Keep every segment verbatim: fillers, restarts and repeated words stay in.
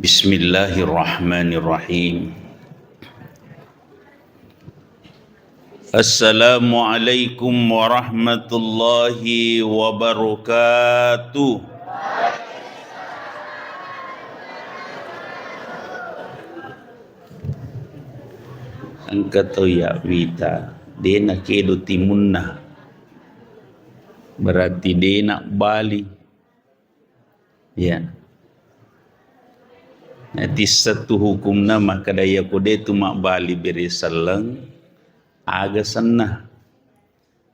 Bismillahirrahmanirrahim. Assalamualaikum warahmatullahi wabarakatuh. Engka tau ya wita, de nakedo timunna. Berarti de nabbali. Ya. Natisseng tu hukumna makkeda, iyako de tu mabbali bere selleng, aga senna.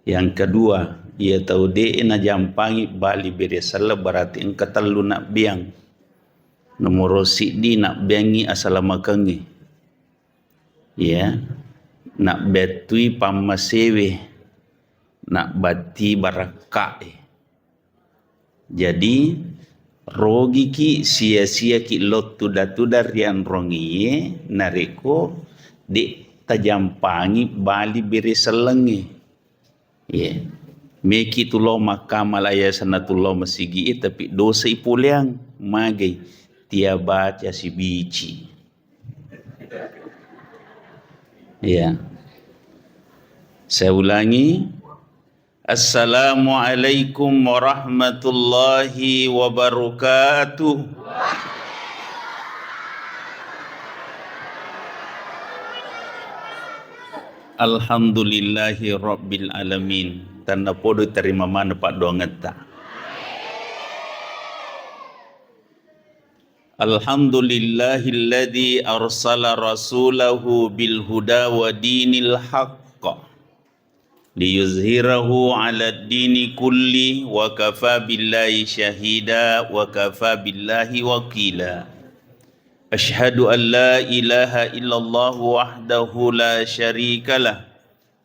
Yang kedua, iya tau de najampangi bali bere selleng, berarti engka tellu nabbiang. Nomoro siddi, nabbiangi asalamakengnge. Ya. Nabbettui pammasewe, nabbatti barakkae. Jadi, rogiki, sia-siaki lottuda-tuda rianrongiye, narekko de tajampangi bali bere sellengnge. Ye. Meki tu lo makkamal, ayasanna tu lo masigi'e, tapi dosa ipoleang, magai, tia baca sibici. Ya. Saya ulangi, Assalamualaikum warahmatullahi wabarakatuh. Alhamdulillahi rabbil alamin. Tennapodo tarima maneng paddoangetta. Alhamdulillahilladzi arsala rasulahu bil huda wa dinil haqq liyuzhirahu 'alad dini kulli wa kafa billahi syahida wa kafa billahi wakila. Asyhadu an la ilaha illallah wahdahu la syarikalah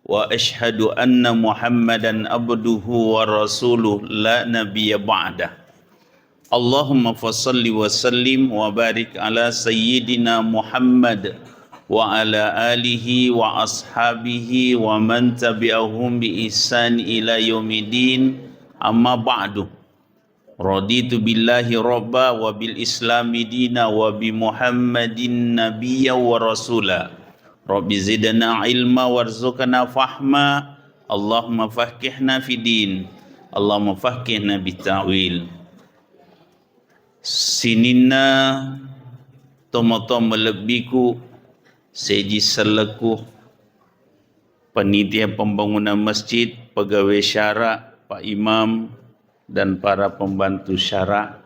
wa asyhadu anna Muhammadan abduhu wa rasuluh la nabiyya ba'dah. Allahumma fasalli wa sallim wa barik ala sayyidina Muhammad wa ala alihi wa ashabihi wa man tabi'ahum bi ihsan ila yaumiddin, amma ba'du. Raditu billahi rabba wa bil islami dina wa bi Muhammadin nabiyya wa rasula. Rabbi zidna ilma warzuqna fahma. Allahumma faqihna fid din. Allahumma faqihna bit ta'wil. Sininna tomatoa malebbiku, seji selleku, panitia pembangunan masjid, pegawai syara, Pak Imam, dan para pembantu syara,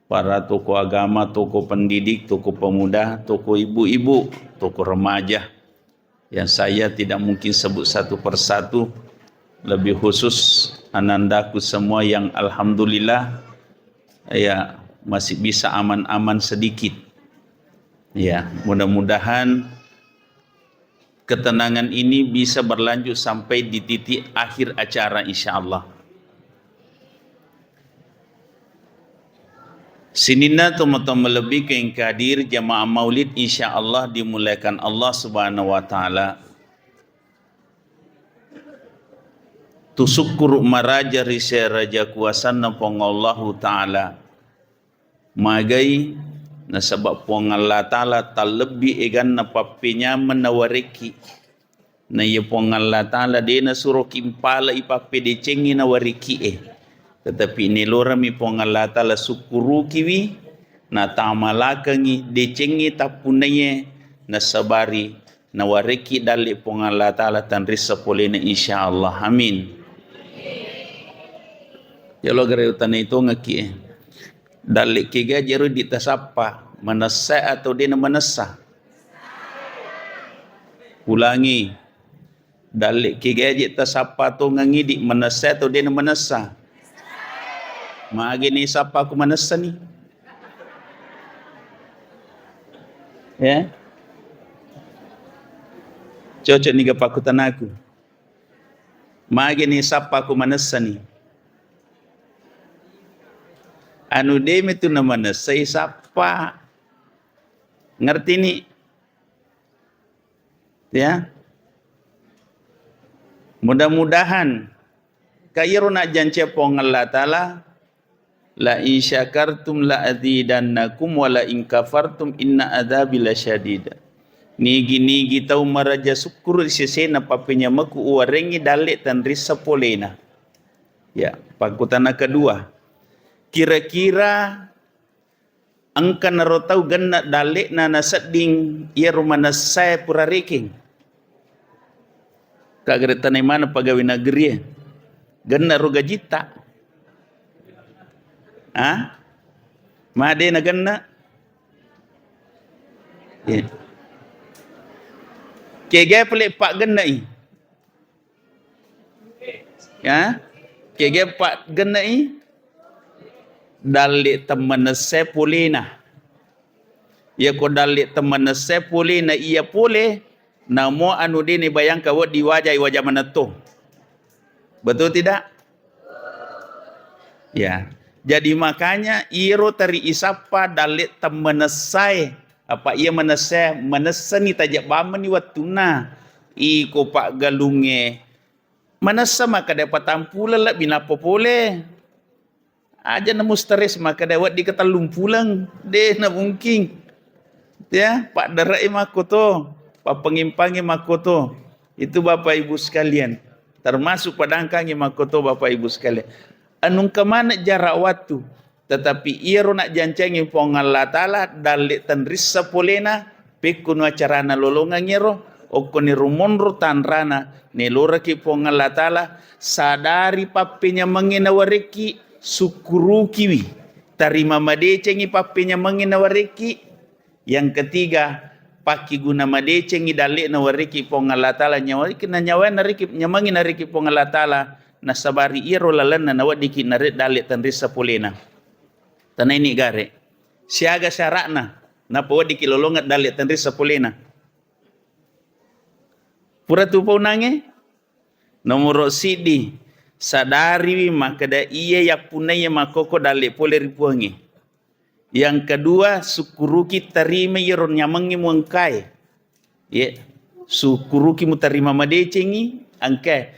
para tokoh agama, tokoh pendidik, tokoh pemuda, tokoh ibu-ibu, tokoh remaja, yang saya tidak mungkin sebut satu persatu, lebih khusus anandaku semua yang alhamdulillah, ya, masih bisa aman-aman sedikit. Ya, mudah-mudahan ketenangan ini bisa berlanjut sampai di titik akhir acara, insya Allah. Sininna tomatoa malebbiku engka hadir jamaah maulid, insya Allah dimuliakan Allah Subhanahu wa Ta'ala. Tusukkuru maraja ri seraja kuasanna Puang Allahu Ta'ala. Magai, nasaba Puang Allah Ta'ala tallebbi eganna pappenyameng nawarekki. Na iya Puang Allah Ta'ala de nasuroki mpalai pappedecengngi nawarekki e. Tetapi nelorami Puang Allah Ta'ala sukkurukiwi, natamalakengngi decengnge tappunnaiye, nasabari nawarekki dalle Puang Allah Ta'ala tanrissa polena, insya Allah. Amin. Jalo gare utanai tongekki e. Dalle kega jero di tasappa, manessa atau dena manessa? Ulangi. Dalle kega je tasappa tongengngi di manessa atau dena manessa? Magi ni sappa ku manessa ni? Ya. Cocok ni ga pakkutanaku. Magi ni sappa ku manessa ni? Anu de metu na manessa i sappa. Ngerti ni? Ya. Mudah-mudahan kayero najjancia Puang Allah Ta'ala, La in syakartum la azidannakum wa la in kafartum inna adzabi lasyadid. Nigi-nigi tau maraja sukkuru ri sesena pappenyamengku uwarengngi dalle tenrissa polena. Ya, pakkutana kedua. Kira-kira engka naro tau genna dalle'na nasedding iyaro manessae pura rekeng. Kagere tanai maneng pegawai negeri e. Genna ro gajitta. Ha? Made na genna. Iya. Kega pale paggenna i. Ya, kege paggenna i dalle temmenesse polena. Iya ko dalle temmenesse polena iya pole, namo anu dene bayangka weddi wajai waja manetto. Betul tidak? Ya. Jadi makanya iro teri isappa dalle temmenessae. Apa iya manessa, manessani tajabamani wettunna. Iko paggalungnge manessa makkeda patampuleng lebbi nappa pole. Aja na mustres makkeda wedding ke tellung puleng. De na mungkin. Ya, paddere'i makkoto, pappengimpangi makkoto. Itu Bapak Ibu sekalian. Termasuk padangkangi makkoto Bapak Ibu sekalian. Anu engka maneng jarak waktu. Tetapi iyaro najjancengi Puang Allah Ta'ala dalle tenrissa polena, pekkunu acarana lolongeng ero, okkoniro monro tanrana, neloraki Puang Allah Ta'ala, sadari pappenyamengnge nawarekki, sukkurukiwi, tarima madecengi pappenyamengnge nawarekki. Yang ketiga, pakkiguna madecengi dalle'na wariki Puang Allah Ta'ala, nyawariki na nyawa nariki, nyamangi nariki Puang Allah Ta'ala, nasabari iyaro lalenna naweddiki nare dalle tenrissa polena. Tanaini gare. Siaga syaratna, napa weddiki lolongeng dalle tenrissa polena. Pura tu paunange? Nomoro siddi, sadariwi makkeda iya yappunnaiya makkoko dalle pole ri Puangnge. Yang kedua, sukkuruki tarima iyaro nyamengnge muengkae. Ye, sukkuruki mutarima madecengi, engkae.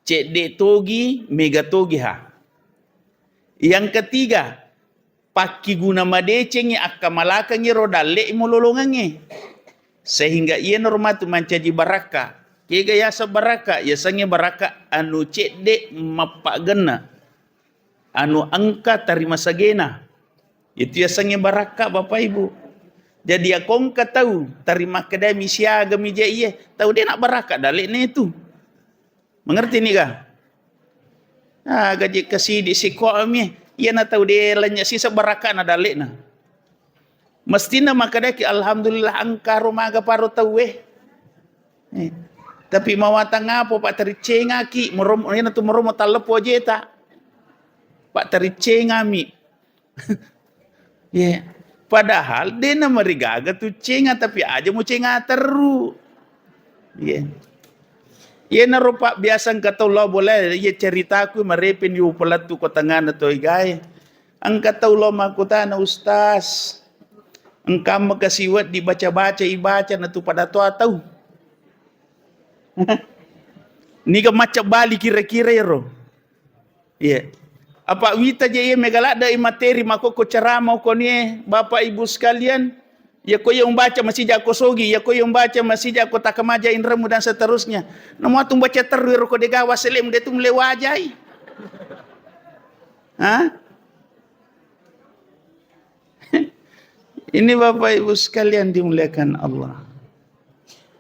Cedde togi, mega togi ha. Yang ketiga, pakkiguna madecengi akkamalakengi ro dalle'i mulolongengnge. Sehingga iyanaro matu mancaji barakka. Kega yaseng barakka? Yasengnge barakka anu cedde mappaggenna. Anu engka tarima sagena. Itu yasengnge barakka, Bapak Ibu. Jadi, yakongka tau tarima kedai mi siaga mi je iye, tau de na barakka dalle'na itu. Mengerti niga? Ah, gaji kasidi sikomi. Iyana tau de lanya sisa barakka na dalle'na. Mestina makkedaki, "Alhamdulillah, engkaro maga paro tauwe." Eh, tapi mawatang apa, Pak, tericcengaki, meromo, ina tu meromo tallepo jeta. Pak, tericcengami. Ye. Padahal dena marigaga tu cenga, tapi aja mu cenga terru. Ye. Yenaro, Pak, biasa engka tau lao bola, iya ceritaku marepeng di upalettu ko tengana to igae. Engka tau lao makkutana, "Ustaz, engka mekasi weddi baca-baca ibaca na tu pada toa tau." Niga macca bali kira-kira ero? Iya. Apa wita je iya mega ladde i materi makkokko ceramah okkonie, Bapak Ibu sekalian, iya ko iya umbaca masija ko sogi, iya ko iya umbaca masija ko takamaja inremu dan seterusnya. Namu atu umbaca terru ero ko degawa selemu de tu mulai wajai. Hah? Ini Bapak Ibu sekalian dimuliakan Allah.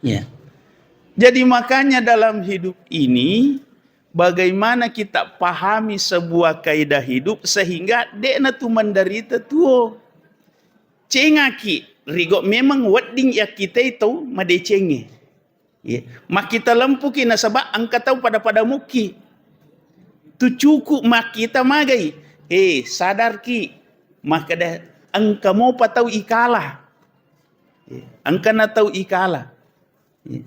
Ya. Jadi makanya dalam hidup ini, bagaimana kita pahami sebuah kaidah hidup sehingga dekna tu menderita tuo. Cengaki, rigo memang wedding yakkitai tau madecengnge. Iya. Makkita lempuki nasaba engka tau pada-pada mukki. Tu cukup makkita magai. Eh, sadarki. Makkeda engka mopa tau ikala. Iya. Engka na tau ikala. Iya.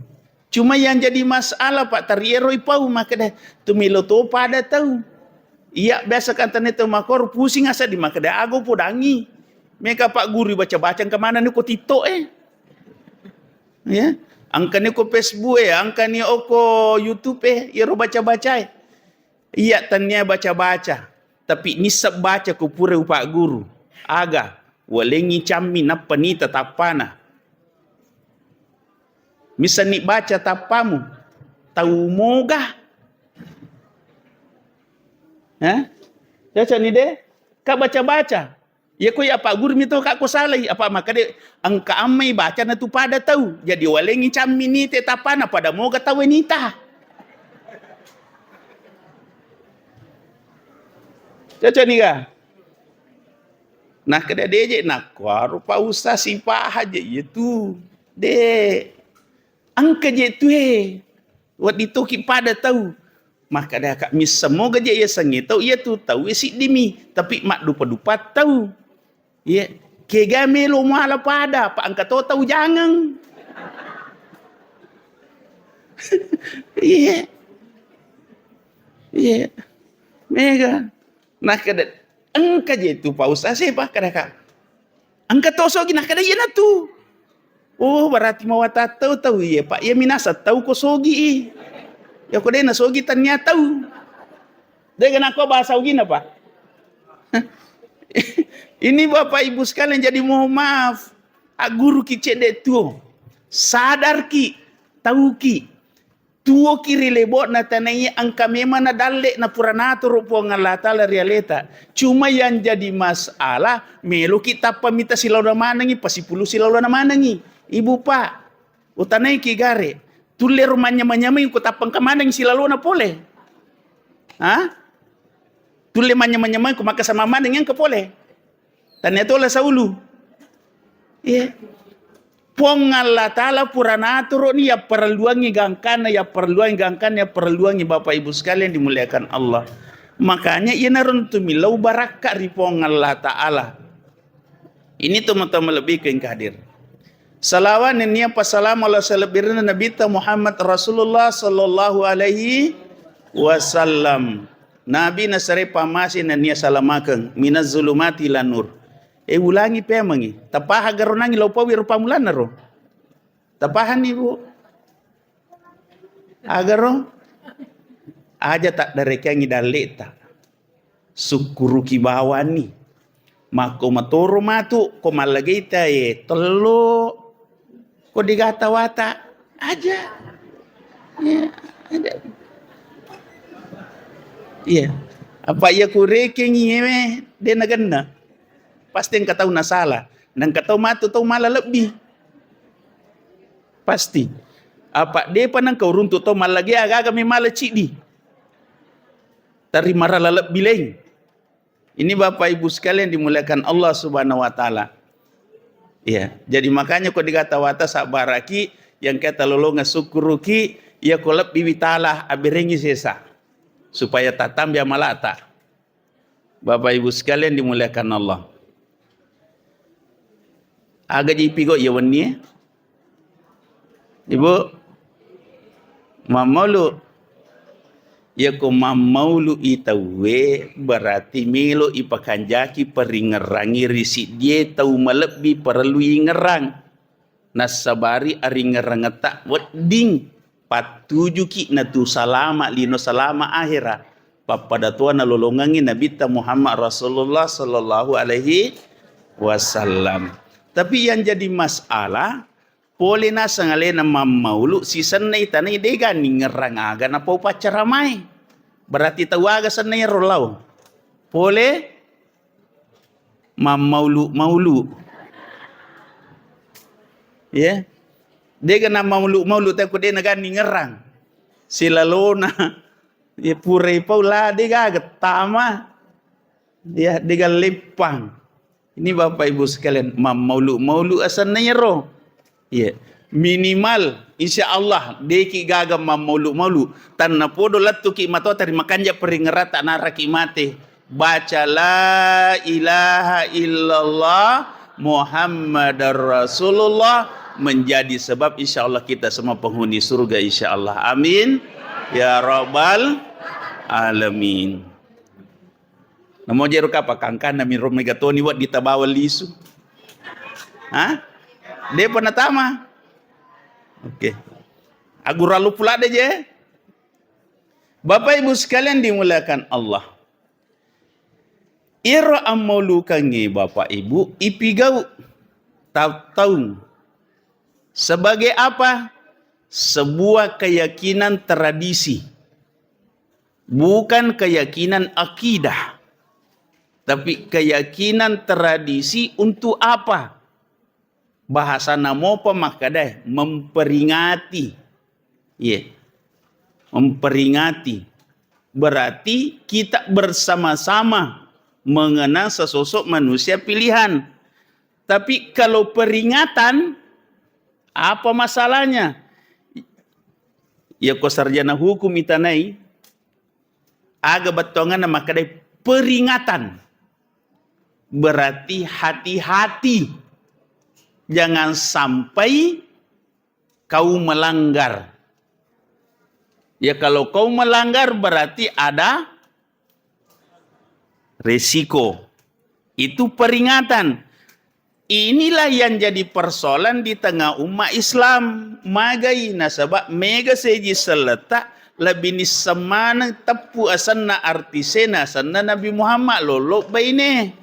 Cuma yang jadi masalah, Pak, tariero ipau makkeda tu melo to pada tau. Iya, biasa kan tane tau makor pusing asa di makkeda ago podangi. Meka Pak Guru baca-baca engka mana ni ko TikTok eh. Ya, engkani ko Facebook e, engkani oko YouTube e, iyaro baca-baca e. Iya, tania baca-baca. Tapi nisseng baca ko pura upagguru. Aga, walengngi cammi nappa nita tappana. Missenni baca tappamu, tau moga. Hah? Cocok ni de? Ka baca-baca. Iya ko iya pagguru mi to ka ko salai. Apa makkeda engka ammai baca na tu pada tau. Jadi walengngi cammi nita tappana pada moga tau nita. Cocok ni ga? Nah, keda deje nakkuaro Pak Ustaz sipaha je iya tu. De. Engka je tu e. Wedding toki pada tau. Makkeda ka misseng moga je iya sengnge tau iya tu tau e siddimi, tapi maddupa-dupa tau. Iya, kega melo muala pada, pa engka to tau jangeng. Iya. Iya. Mega. Nakkeda, engka je tu Pak Ustaz e, Pak, kada ka. Engka to sogi, nakkeda, iya natu. Oh, berarti mawatattau tau iya, Pak. Iya minasa tau ko sogi i. Ya ko dena sogi tania tau. Dega nako bahasa ugina, Pak. Ini Bapak Ibu sekalian, jadi mohon maaf. Agguru ki cedde tuo. Sadarki, tauki. Tuoki ri lebo'na tanae engka memang na dalle na pura natoro Puang Allah Ta'ala ri aleta. Cuma yang jadi masalah, meloki tappa mita silaona manengi, pasipulu silaona manengi. Ibu, Pak, utanaiki gare. Tulle ro manyameng-nyameng ko tappa engka maneng silalona pole. Ha? Tulle manyameng-nyameng ko makkasama maneng engka pole. Tania tola saulu. Iya. Puang Allah Ta'ala pura naturoni yapparelluangngi gangkanna, yapparelluangngi gangkanna, yapparelluangngi Bapak Ibu sekalian dimuliakan Allah. Makanya iyanaro tu millau barakka ri Puang Allah Ta'ala. Ini teman-teman lebih ke yang hadir. Salawat nennia passalama Allah salebbirenna Nabitta Muhammad Rasulullah sallallahu alaihi wasallam. Nabi nasare pamase nennia salamakeng minaz zulumati ilan nur. E, ulangi pemengi. Tapaha garo nangi lau pawi ro pamulanna ro. Tapahanni, Bu? Agaro? Aja tak darekangi dalleta. Sukkuruki bawani. Makko matoro matu ko mallageita e tello. Ko digata wata aja. Iya, ada. Iya. Apa iya kurekengi ewe de nagenna. Pasti engka tau nasala. Nengka tau matu tau mala lebbi. Pasti. Apa depa nengka uruntu tau mallage aga-aga memala ciddi. Tari marala lebbi laing. Ini Bapak Ibu sekalian dimuliakan Allah Subhanahu wa Ta'ala. Iya, jadi makanya ko digata wata sabbaraki, yang kita lolonga sukkuruki, iya ko lebbi witalah aberengi sesa. Supaya tatambi amalata. Bapak Ibu sekalian dimuliakan Allah. Aga ji pigo iya wenni e? Ibu, mammaulu. Iya ko mammaulu i tauwe berarti melo ipakanjaki paringerrangi ri siddie tau malebbi parellu ingerrang. Nassabari aringerrangetta wedding pattujuki natu salama lino salama ahera. Pappada toa nalolongengngi Nabitta Muhammad Rasulullah sallallahu alaihi wasallam. Tapi yang jadi masalah, pole naseng alena mammaulu sisennai tanai dega ningerrang aga napau paccaramae. Berarti tau aga sennai ro lao. Pole mammaulu-maulu. Ya. Dega na maulu-maulu te ko de na gani ngerrang. Silalona. Ya purai paula dega gettama. Ya dega leppang. Ini Bapak Ibu sekalian, mammaulu-maulu asenna yero. Iya. Minimal, insya Allah, deki gaga mammaulu-maulu. Tanna podo lettuki matoa tari makanja peringeratta naraki mate. Baca la ilaha illallah Muhammadar Rasulullah menjadi sebab insya Allah kita semua penghuni surga insya Allah. Amin. Ya Rabbal Alamin. Namo jero kapa kangkanna miro megatoni wedding tabawa lisu. Ha? Depa natama. Oke. Agurallu pulade je. Bapak Ibu sekalian dimuliakan Allah. Iyaro ammaulukengnge, Bapak Ibu, ipigau tau-, taung. Sebagai apa? Sebuah keyakinan tradisi. Bukan keyakinan akidah. Tapi keyakinan tradisi untuk apa? Bahasana mopa makkadae, memperingati. Iya. Memperingati. Berarti kita bersama-sama mengenang sesosok manusia pilihan. Tapi kalau peringatan, apa masalahnya? Ya, ko sarjana hukum itanai, aga bettuanganna makkadai peringatan. Berarti hati-hati. Jangan sampai kau melanggar. Ya, kalau kau melanggar berarti ada resiko. Itu peringatan. Inilah yang jadi persoalan di tengah umat Islam. Magai nasaba mega seji selletta, lebih nisseng maneng teppu asenna artisena, asenna Nabi Muhammad, lolo baine.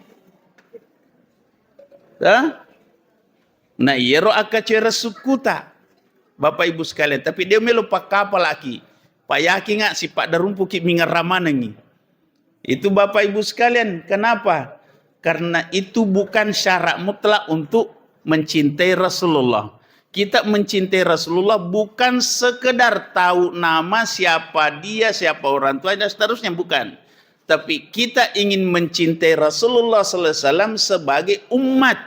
Hah? Nah, iyaro akkacoereng sukkuta, Bapak Ibu sekalian. Tapi dia melo pakkapalaki. Payakinga sipaddarumpuki mingerra manengi. Itu Bapak Ibu sekalian. Kenapa? Karena itu bukan syarat mutlak untuk mencintai Rasulullah. Kita mencintai Rasulullah bukan sekedar tahu nama, siapa dia, siapa orang tuanya, dan seterusnya, bukan. Tapi kita ingin mencintai Rasulullah sallallahu alaihi wasallam sebagai umat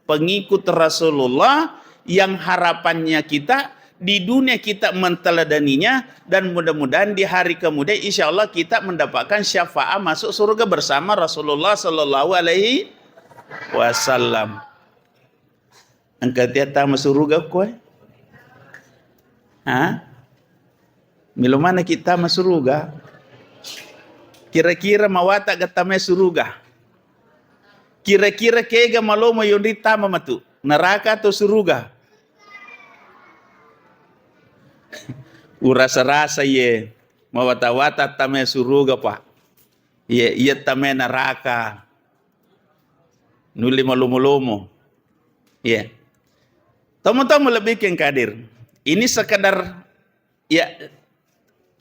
pengikut Rasulullah yang harapannya kita di dunia kita menteladaninya, dan mudah-mudahan di hari kemudian insya Allah kita mendapatkan syafaat masuk surga bersama Rasulullah sallallahu alaihi wasallam. Engka tea tama suruga koe? Ha? Melo maneng ki tama suruga? Kira-kira mawatang ga tama suruga? Kira-kira kega malomo yonri tama matu? Neraka atau suruga? Urasa-rasa ye, mawatang-watang tama suruga, Pak. Ye, iya tama neraka. Nuli malomo-lomo. Iya. Tomo-tomo lebih keng kadir. Ini sekedar, ya,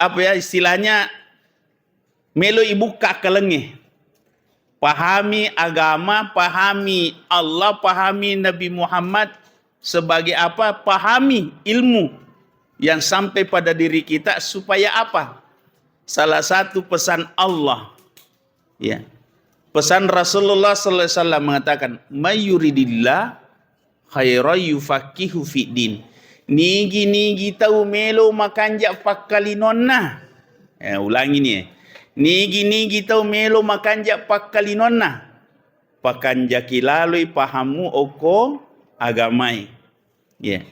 apa ya istilahnya, melo ibukka akkalengnge. Pahami agama, pahami Allah, pahami Nabi Muhammad sebagai apa? Pahami ilmu yang sampai pada diri kita supaya apa? Salah satu pesan Allah. Ya. Pesan Rasulullah sallallahu alaihi wasallam mengatakan, "May yuridillah khairan yufaqihu fiddin." Nigi-nigi tau melo makanja pakkalinonna. Eh, ulangi ni, eh. Nigi-nigi tau melo makanja pakkalinonna, pakanjaki laloi pahammu okko agamae. Iya.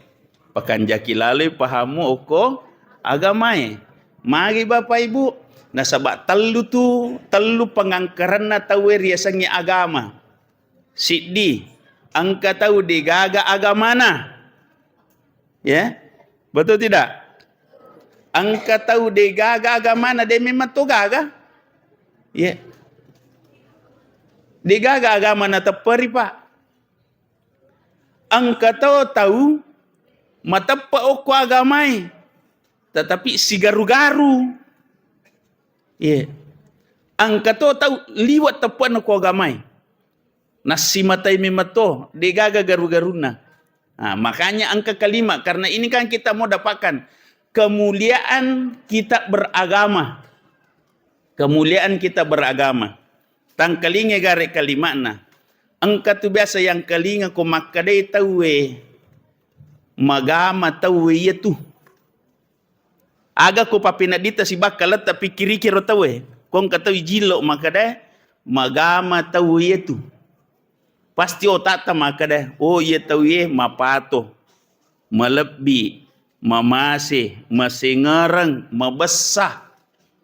Pakanjaki laloi pahammu okko agamae. Magi Bapak Ibu? Nasaba tellu tu, tellu pangangkaranna tauwe riasengnge agama. Siddi, engka tau degaga agamana. Ya? Betul tidak? Engka tau degaga agamana, de memang to gaga. Ya. Degaga agama natepperi, Pak. Engka to tau mateppe okko agamae, tetapi sigaru-garu. Iya. Engka to tau liwat teppe'na ko agamae. Nassimatai memang to, degaga garu-garunna. Nah, makanya engka kalimat, karena ini kan kita mau dapatkan kemuliaan kita beragama. Kemuliaan kita beragama. Tangkalinga gare kalimatna. Engka tu biasa yang kalinga ko makkedai tauwe, magama tauwe iya tu. Aga ko pappeneddita sibakkaletta pikkiriki ro tauwe. Ko engka tau ijillo makkeda, magama tau iyetu. Pasti otakta makkeda, oh, iye tau iye mapato, malebbi, mamase, masengereng, mabessa.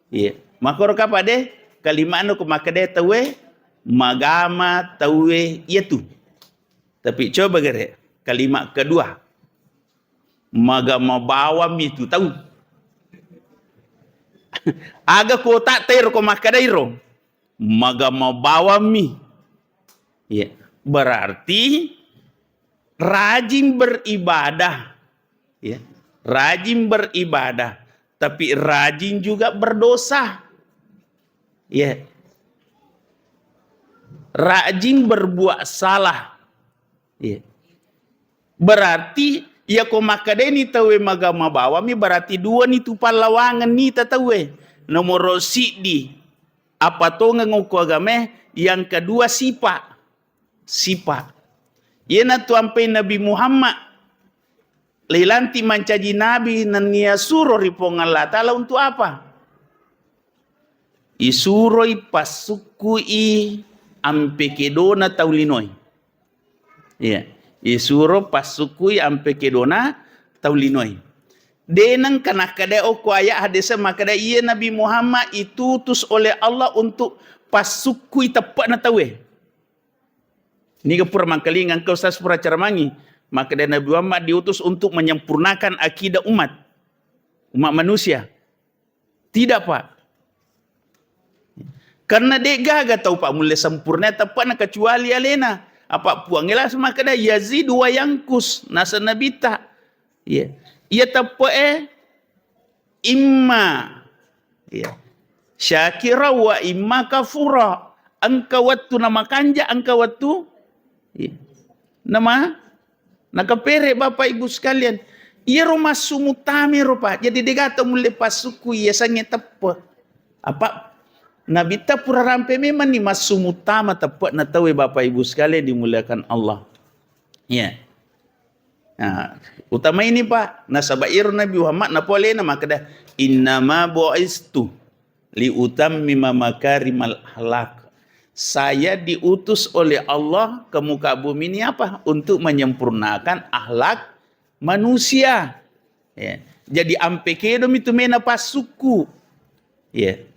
Iya. Makkoro kapang de, kalima'na ko makkeda tauwe, magama tauwe iyetu. Tapi coba gare, kalimat kedua. Magama bawammi tu tau. Aga ko otakta iro ko makkeda iro. magama bawammi. Ya, berarti rajin beribadah. Ya, rajin beribadah, tapi rajin juga berdosa. Ya. Rajin berbuat salah. Ya. Berarti, iya ko makkedani tauwe magama bawammi, berarti dua ni tu pallawangenni ta tauwe. Nomoro siddi, apa tongeng okko agamae, yang kedua sipa. Sipa. Iyana tu ampai Nabi Muhammad, leilanti mancaji nabi nennia suro ri Puang Allah Ta'ala untuk apa? Isuroi passukkui ampe kedona tau linoe. Iya. Isuro passukkui ampe kedona tau linoe. De nengka nakkeda okko ayat hadis makkeda, iya Nabi Muhammad itutus oleh Allah untuk passukkui teppe'na tauwe. Niga pura mangkalinga engka ustaz pura caramangi. Makkeda Nabi Muhammad diutus untuk menyempurnakan akidah umat. Umat manusia. Tidak, Pak. Karena de gaga tau, Pak, mulle sempurna teppe'na kecuali alena. Apa Puang langsung makkeda yazidu wa yangkus. Nasa Nabitta. Iya. Iya teppe'e imma. Iya. Syakira wa imma kafura. Engka wettu namakanja, engka wettu, iya. Nama? Nakapere, Bapak Ibu sekalian. Iyaro massu mutame ro, Pak. Jadi de gaga tau mulle passukku iya sange teppe. Apa Nabitta pura rampe memang ni massu mutama teppe'na tauwe, Bapak Ibu sekalian dimuliakan Allah. Iya. Nah, utama ini, Pak. Nasaba iro Nabi Muhammad napolena makkeda, "Innama bu'istu liutammima makarimal akhlak." Saya diutus oleh Allah ke muka bumi ini apa? Untuk menyempurnakan akhlak manusia. Ya. Jadi ampe kedo mi tu mena passukku. Ya.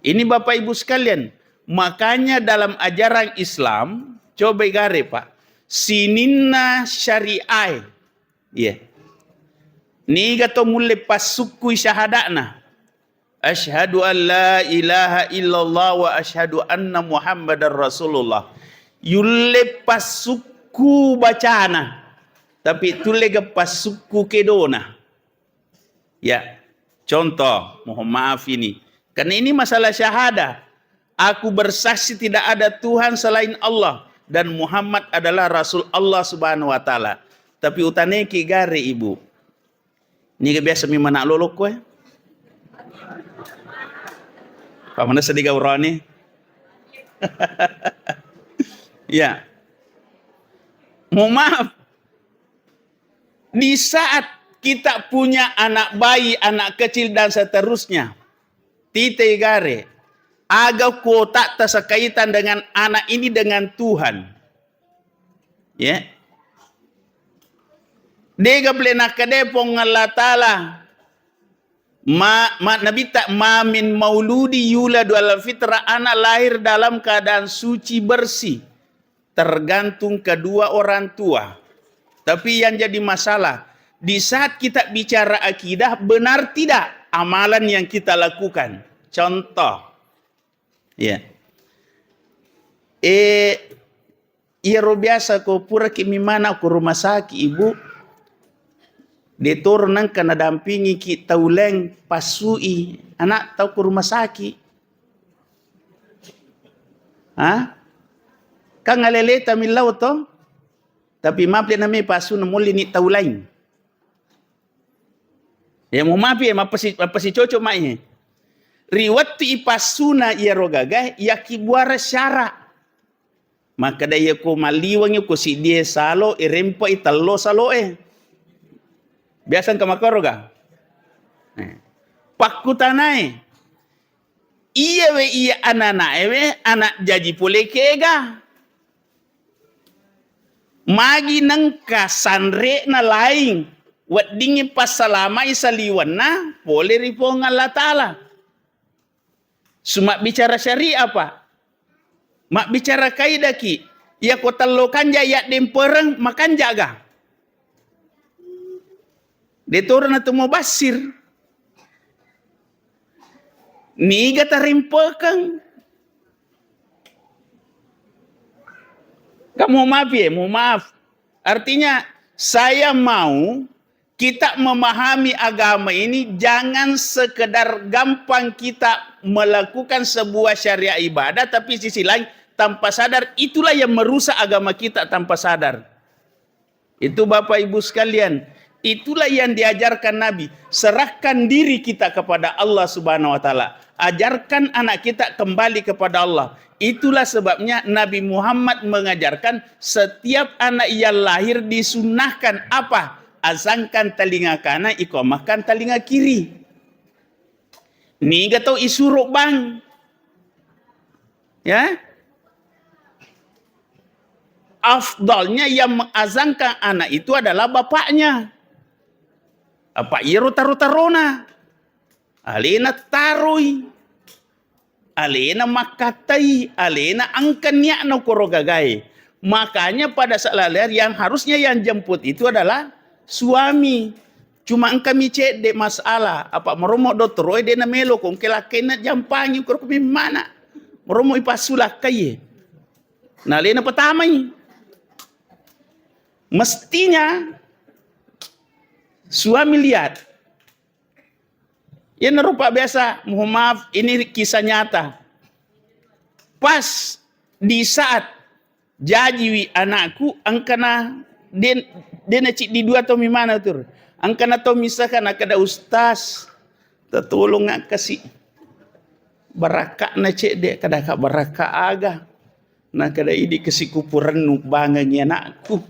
Ini Bapak Ibu sekalian, makanya dalam ajaran Islam, coba igare, Pak, sininna syariah. Iya. Niga to mulle passukkui syahada'na. Asyhadu an la ilaha illallah wa asyhadu anna Muhammadar Rasulullah. Yulle passukku bacana, tapi tullega passukku kedona. Ya, contoh, mohon maaf ini. Karena ini masalah syahadah. Aku bersaksi tidak ada Tuhan selain Allah dan Muhammad adalah Rasul Allah Subhanahu wa Ta'ala. Tapi utaneki gare, Ibu. Niga biasa mi mana lolokko, eh? Pak mana sedih gaurani? Ya. Mohon maaf. Di saat kita punya anak bayi, anak kecil, dan seterusnya, tite gare, aga kuota tersekaitan dengan anak ini dengan Tuhan. Ya. Dega pole nakkeda Puang Allah Ta'ala, ma, ma, Nabitta, "Ma min mauludi yuladu ala fitrah," anak lahir dalam keadaan suci bersih. Tergantung kedua orang tua. Tapi yang jadi masalah, di saat kita bicara akidah, benar tidak amalan yang kita lakukan? Contoh, ya. Eh, iyaro biasa ko puraki mimana ko rumah sakit, Ibu, de toro nengka nadampingiki tau laing passui anak tau ko rumah sakit. Ha? Kan aleleta millau to? Tapi maple nami pasuna mullini tau laing. Ya, mohon maaf ya, mappasi, mappasi cocok mai. Ri wettu ipassuna iyaro gaga, yakibuara syara. Makkeda iya ko malliweng ko siddie salo, irempai tello saloe. Biasa engka makkoro ga? Eh. Pakkutanae, iyawe iya ananae we anak jaji pole kega? Magi nengka sanre'na laing, weddingngi passalamai saliwenna pole ri Puang Allah Ta'ala. Sumabbicara syariah, Pak. Mabbicara kaidaki. Iya ko tello kanja yaddempereng, makanja ga? De toro na to mubassir. Niga tarimpekeng? Kamu maaf ya, mohon maaf. Artinya, saya mau kita memahami agama ini jangan sekedar gampang kita melakukan sebuah syariat ibadah, tapi sisi lain tanpa sadar itulah yang merusak agama kita tanpa sadar. Itu Bapak Ibu sekalian, itulah yang diajarkan Nabi. Serahkan diri kita kepada Allah Subhanahu wa Ta'ala. Ajarkan anak kita kembali kepada Allah. Itulah sebabnya Nabi Muhammad mengajarkan setiap anak yang lahir disunnahkan apa? Azankan telinga kanan, iqamahkan telinga kiri. Niga tau isuro bang? Ya? Afdalnya yang mengazankan anak itu adalah bapaknya. Apa iyaro taro-tarona? Alena taroi. Alena makkatai, alena engka niatna koro gagae. Makanya pada saat lahir yang harusnya yang jemput itu adalah suami. Cuma engka mi cedde masalah, apa meromo dottoroe de namelo ko engka lakkainna jampangi koro ko mimmana. Meromo ipassu lakkaie. Nah, alena pertamai. Mestinya suami lihat. Iyanaro, Pak, biasa, mohon maaf, ini kisah nyata. Pas di saat jajiwi anakku, engkana den, dena ciddi dua tau mimana tur. Engkana tau misaka nakada, "Ustaz, tatolong kasi barakakna cedde." Kadaka, "Barakak aga?" Nakada, "Idi kasi kupurennu bangengi anakku."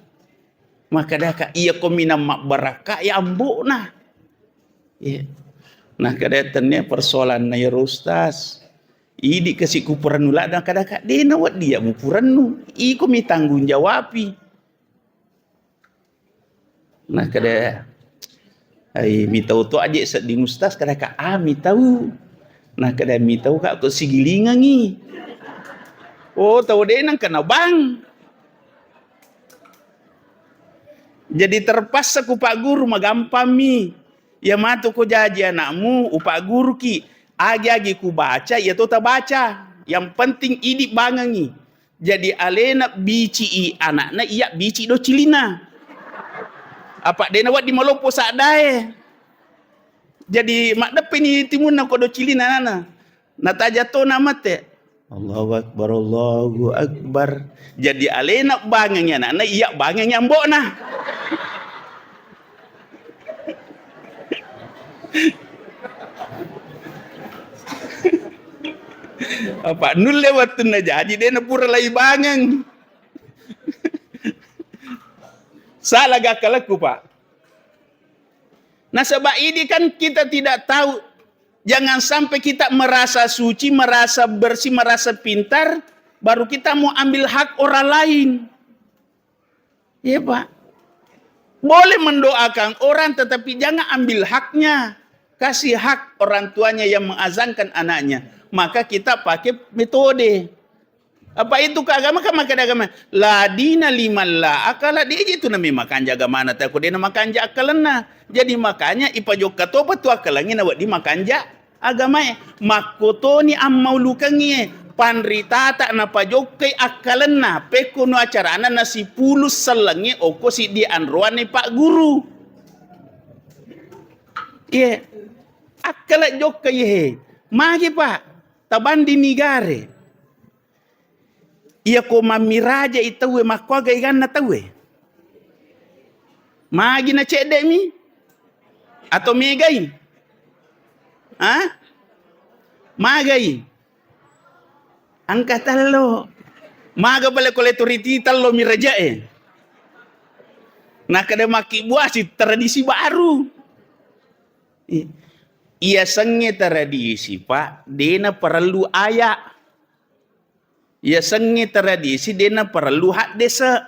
Makadaka, "Iya ko minang mabbarakak ya ambo'na." Iya. Nakada, "Tennia persoalanna iyaro, Ustaz. Idi kasi kupurennu ladde." Makadaka, "Dena wedding ya mupurennu. Iko mi tanggung jawabi." Nakada, "Ai, mitau to aje sedding Ustaz." Kadaka, "Ah, mitau." Nakada, "Mitau ka ko sigilingangi." Oh, tau de nengka na bang. Jadi terpaksa ku Pak Guru, magampang mi. Iya matu ko jaji anakmu, upaguruki. Agi-agi kubaca, iya to tabaca. Yang penting idi bangengi. Jadi alena bicii anakna, iya bici docilina. Apa dena wedding maloppo saddae. Jadi maddeppeni timunna ko docilina anakna. Nataja to namate. Allahu Akbar, Allahu Akbar. Jadi alena bangengi anakna, iya bangengi ambo'na. Apa nulle wettunna jaji de napura lai bangeng. Salah gakkalakku, Pak. Nasaba idi kan kita tidak tahu. Jangan sampai kita merasa suci, merasa bersih, merasa pintar, baru kita mau ambil hak orang lain. Iya, Pak. Boleh mendoakan orang, tetapi jangan ambil haknya. Kasih hak orang tuanya yang mengazankan anaknya. Maka kita pakai metode. Apa itu ke agama kan makkeda agama, "La dina liman la akala," de je tu nami makanja agamana ta ko de na makanja akkalenna. Jadi makanya ipajokka topa tu akkalengnge na wedding makanja agamae. Makkotoni ammaulukengngi e, panritata napajokkai akkalenna, pekkono acarana nasipulung sellengnge okko siddi anroanni Pak Guru. Iye, akkala jokka iye he. Magi, Pak? Tabanding nigare. Iya ko mammiraja i tauwe, makkuaga iganna tauwe? Magi na cedde mi? Atau megai? Ha? Magai? Engka tello. Maga pale ko lettu riti tello mi raja e. Nakkeda makkibbuasi tradisi baru. I-, iyasengnge tradisi, Pak, dena parellu aya. Iyasengnge tradisi dena parellu haddese.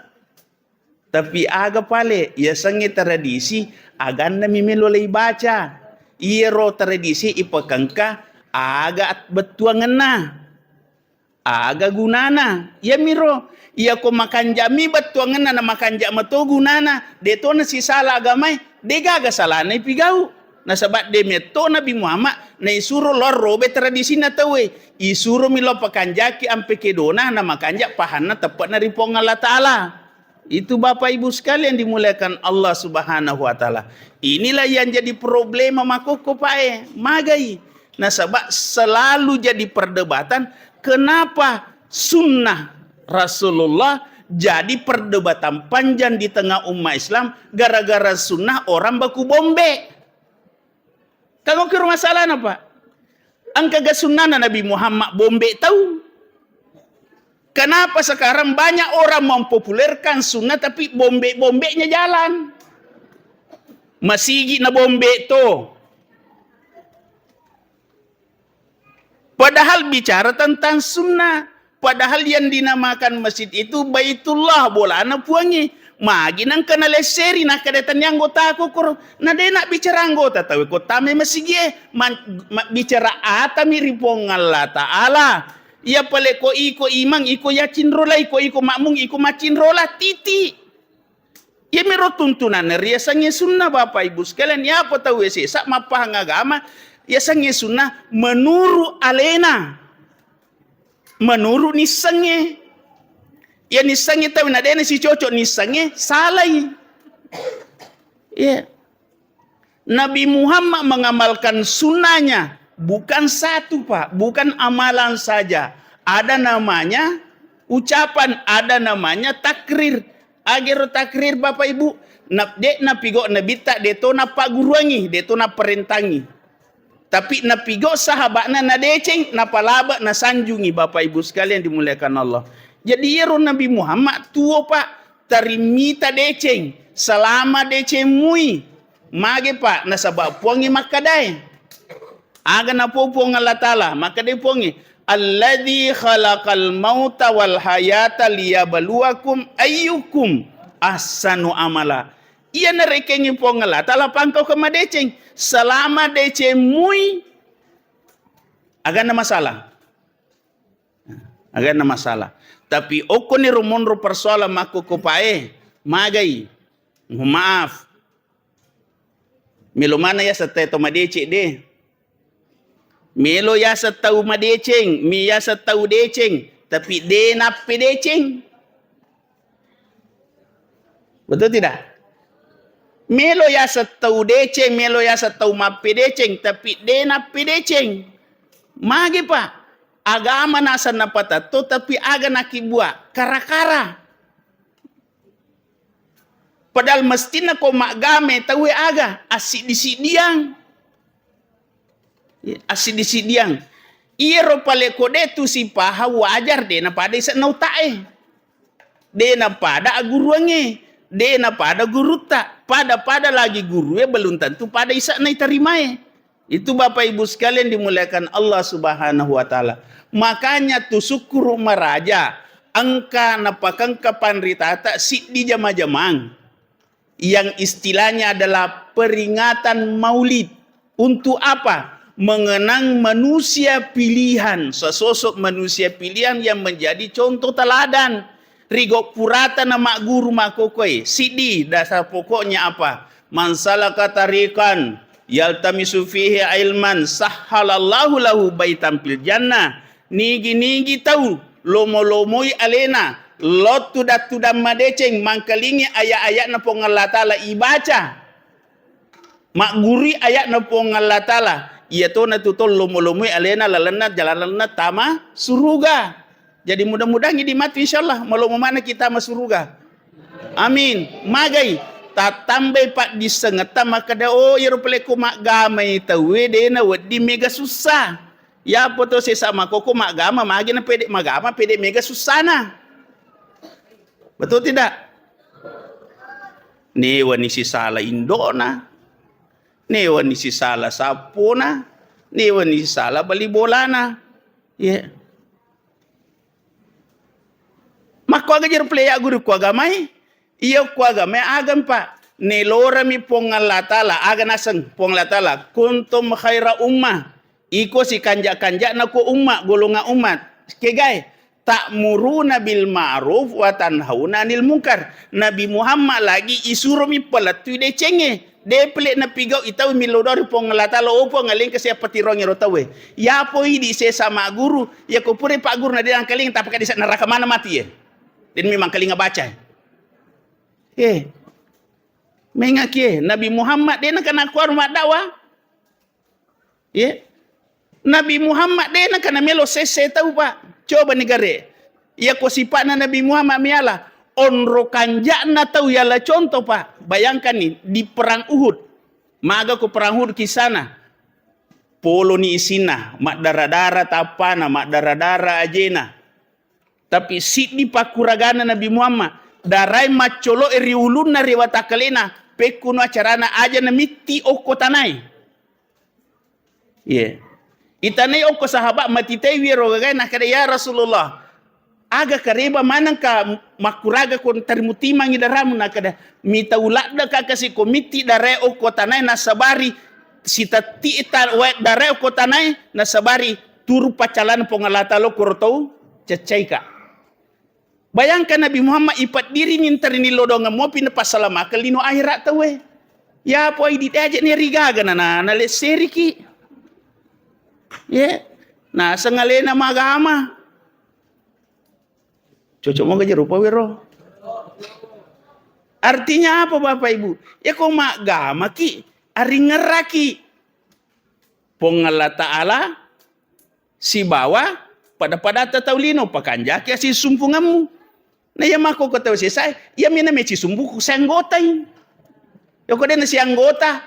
Tapi aga pale, iyasengnge tradisi, aganna mi melo leibaca. Iyaro tradisi ipakengka aga at-, bettuangenna. Aga gunana? Iyamiro, iyako makanja mi bettuangenna na makanja mato gunana, de to nasisala agamae, de gaga salana ipigau. Nasaba de metto Nabi Muhammad naisuro lao robe tradisina tauwe. Isuromi lao pakanjaki ampe kedona na makanja pahanna teppe'na ri Puang Allah Ta'ala. Itu Bapak Ibu sekalian dimuliakan Allah Subhanahu wa Ta'ala. Inilah yang jadi problema makokko pae. Magai. Nasaba selalu jadi perdebatan kenapa sunnah Rasulullah jadi perdebatan panjang di tengah umat Islam gara-gara sunnah orang baku bombe. Kan okkiro masalahna, Pak. Engkaga sunnahna Nabi Muhammad bombe tau? Kenapa sekarang banyak orang mempopulerkan sunnah tapi bombe-bombenya jalan? Masigi na bombe to. Padahal bicara tentang sunnah. Padahal yang dinamakan masjid itu Baitullah, bolana Puangnge. Magi nangka nalesseri, nakkeda tania anggota kokoro. Na de nabbicara anggota tauwe ko tame masigie. Man-, mabbicara atami ri Puang Allah Ta'ala. Iya pale ko iko imang, iko yacinrola, iko, iko makmum, iko macinrola, titi. Iyamiro tuntunanna riasengnge sunnah, Bapak Ibu sekalian. Iyapa tauwe sesa mappahang agama, yasengnge sunnah menuru alena. Menuru nissengnge. Iya nissengnge tauwe na dena sicoco nissengnge, salai. Iya. Nabi Muhammad mengamalkan sunnahnya bukan satu, Pak, bukan amalan saja. Ada namanya ucapan, ada namanya takrir. Agero takrir, Bapak Ibu, na-, de napigo nabitta, de to napagguruangi, de to naparentangi. Tapi napigo sahaba'na nadeceng, napalaba, nasanjungi, Bapak Ibu sekalian dimuliakan Allah. Jadi iyaro Nabi Muhammad tuo, Pak, tarimita deceng, selama deceng mui. Mage, Pak, nasaba Puangnge makkadae. Aga napo Puang Allah Ta'ala, makkadai Puangnge, "Alladzi khalaqal mauta wal hayata liyabluwakum ayyukum ahsanu amala." Iya narekengngi Puang Allah Ta'ala pangkau ke madeceng. Selama deceng mui, agana masalah. Agana masalah. Tapi okkoni ro monro persoalan makkokkopae, magai. Mohon maaf. Melo mana yaseng tau madeceng de. Melo yaseng tau madeceng, mi yaseng tau deceng, tapi de nappedeceng. Betul tidak? Melo yaseng tau deceng, melo yaseng tau mappedeceng, tapi de nappedeceng. Mage, Pak? Agama naseng napatetto, tapi aga nakibua? Kara-kara. Padahal mestinna ko maggame tauwe aga? Assiddi-siddiang. Iya, assiddi-siddiang. Iyaro pale ko de tu sipaha wajar de napada ise'na utae. De napada agguruangnge, de napada gurutta. Pada-pada lagi gurue belum tentu pada ise'na itarimae. Itu Bapak Ibu sekalian dimuliakan Allah Subhanahu wa Ta'ala. Makanya tu sukkuru maraja engka napakengka panritata siddi jama-jamang yang istilahnya adalah peringatan Maulid. Untuk apa? Mengenang manusia pilihan, sesosok manusia pilihan yang menjadi contoh teladan. Rigo purata na magguru makkokkoe, siddi dasar pokoknya apa? "Man salaka tariqan yaltamisu fihi ilman sahhalallahu lahu baitan fil jannah." Nigi-nigi tau lomo-lomoi alena, lao tudang-tudang madeceng, mangkalingi ayat-ayatna Puang Allah Ta'ala ibaca, maggurui ayatna Puang Allah Ta'ala, iyatona tu tau lomo-lomoi alena lalenna jalalanna tama suruga. Jadi mudah-mudahan idi matu, insyaallah, malomo maneng kita tama suruga. Amin. Magai, tattambai paddissengetta makkeda, "Oh, iyaro pale ko maggamai tauwe de nawedding mega sussa." Yapo to sesa makkokko maggama, magi na pede magama, pede mega sussana. Betul tidak? Newani sisala indona, newani sisala sappona, newani sisala bali bolana. Iya. Makkuaga jero pale ya guru ku agamai? Iya ku agamai agam, Pak. Nelorami Puang Allah Ta'ala, aga naseng Puang Allah Ta'ala, "Kuntum khaira ummah." Iko sikanja-kanjana ko umma, golongan umat. Kegae, "Ta'muruna bil ma'ruf wa tanhauna 'anil munkar." Nabi Muhammad lagi isuromi palettui decengnge. De' pele' napigau' i tau millau doang ri Puang Allah Taala, "Oh Puang, alengka sia patiroang ero tauwe." Yapo idi' sesa magguru, yako pura pagguru na de' nangkalinga, tappa kadi sa neraka mana mati ye. De' memang kalinga baca. Eh. Mengaki e, Nabi Muhammad de' nakana kuaru maddawa. Ye. Nabi Muhammad de' nakana melo sesse tau, Pak. Coba ni gare. Yako sipa'na Nabi Muhammad miala, onro kanja'na tau yala contoh, Pak. Bayangkan ni, di perang Uhud. Maga ko perang Uhud kisana. Poloni isinna, maddara-dara tappana, maddara-dara ajena. Tapi siddi pakkuragana Nabi Muhammad, darai maccolo'e ri ulunna ri watakkalena, pekkuno acarana aja namitti okko tanae. Iye. Itanai okko sahabat matitaiwi ero gagae, nakada, "Ya Rasulullah, aga kareba manengka makkuraga ko tarimu timangi daramu?" Nakada, "Mitau ladde ka kasi ko mitti darae okko tanae nasabari sitatti ta-, wae darae okko tanae nasabari turu paccalana Puang Allah Taala koro tau ceccaika." Bayangkan Nabi Muhammad ipaddirini ntarini lodongeng mopi napasalamakeng lino akhirat tauwe. Yapo idi' de' aja' nerigaga na, na, nalesseriki. Ye. Naseng alena magama. Cocok moga je rupa wero. Artinya apa Bapak Ibu? Yako maggamaki, aringerraki. Puang Allah Taala sibawa pada-padatta tau lino, pakanjaki asissumpungemmu. Na iya makko ko tau sesae, iya mena meci sumbuku sianggotai. Yako de' nasianggota,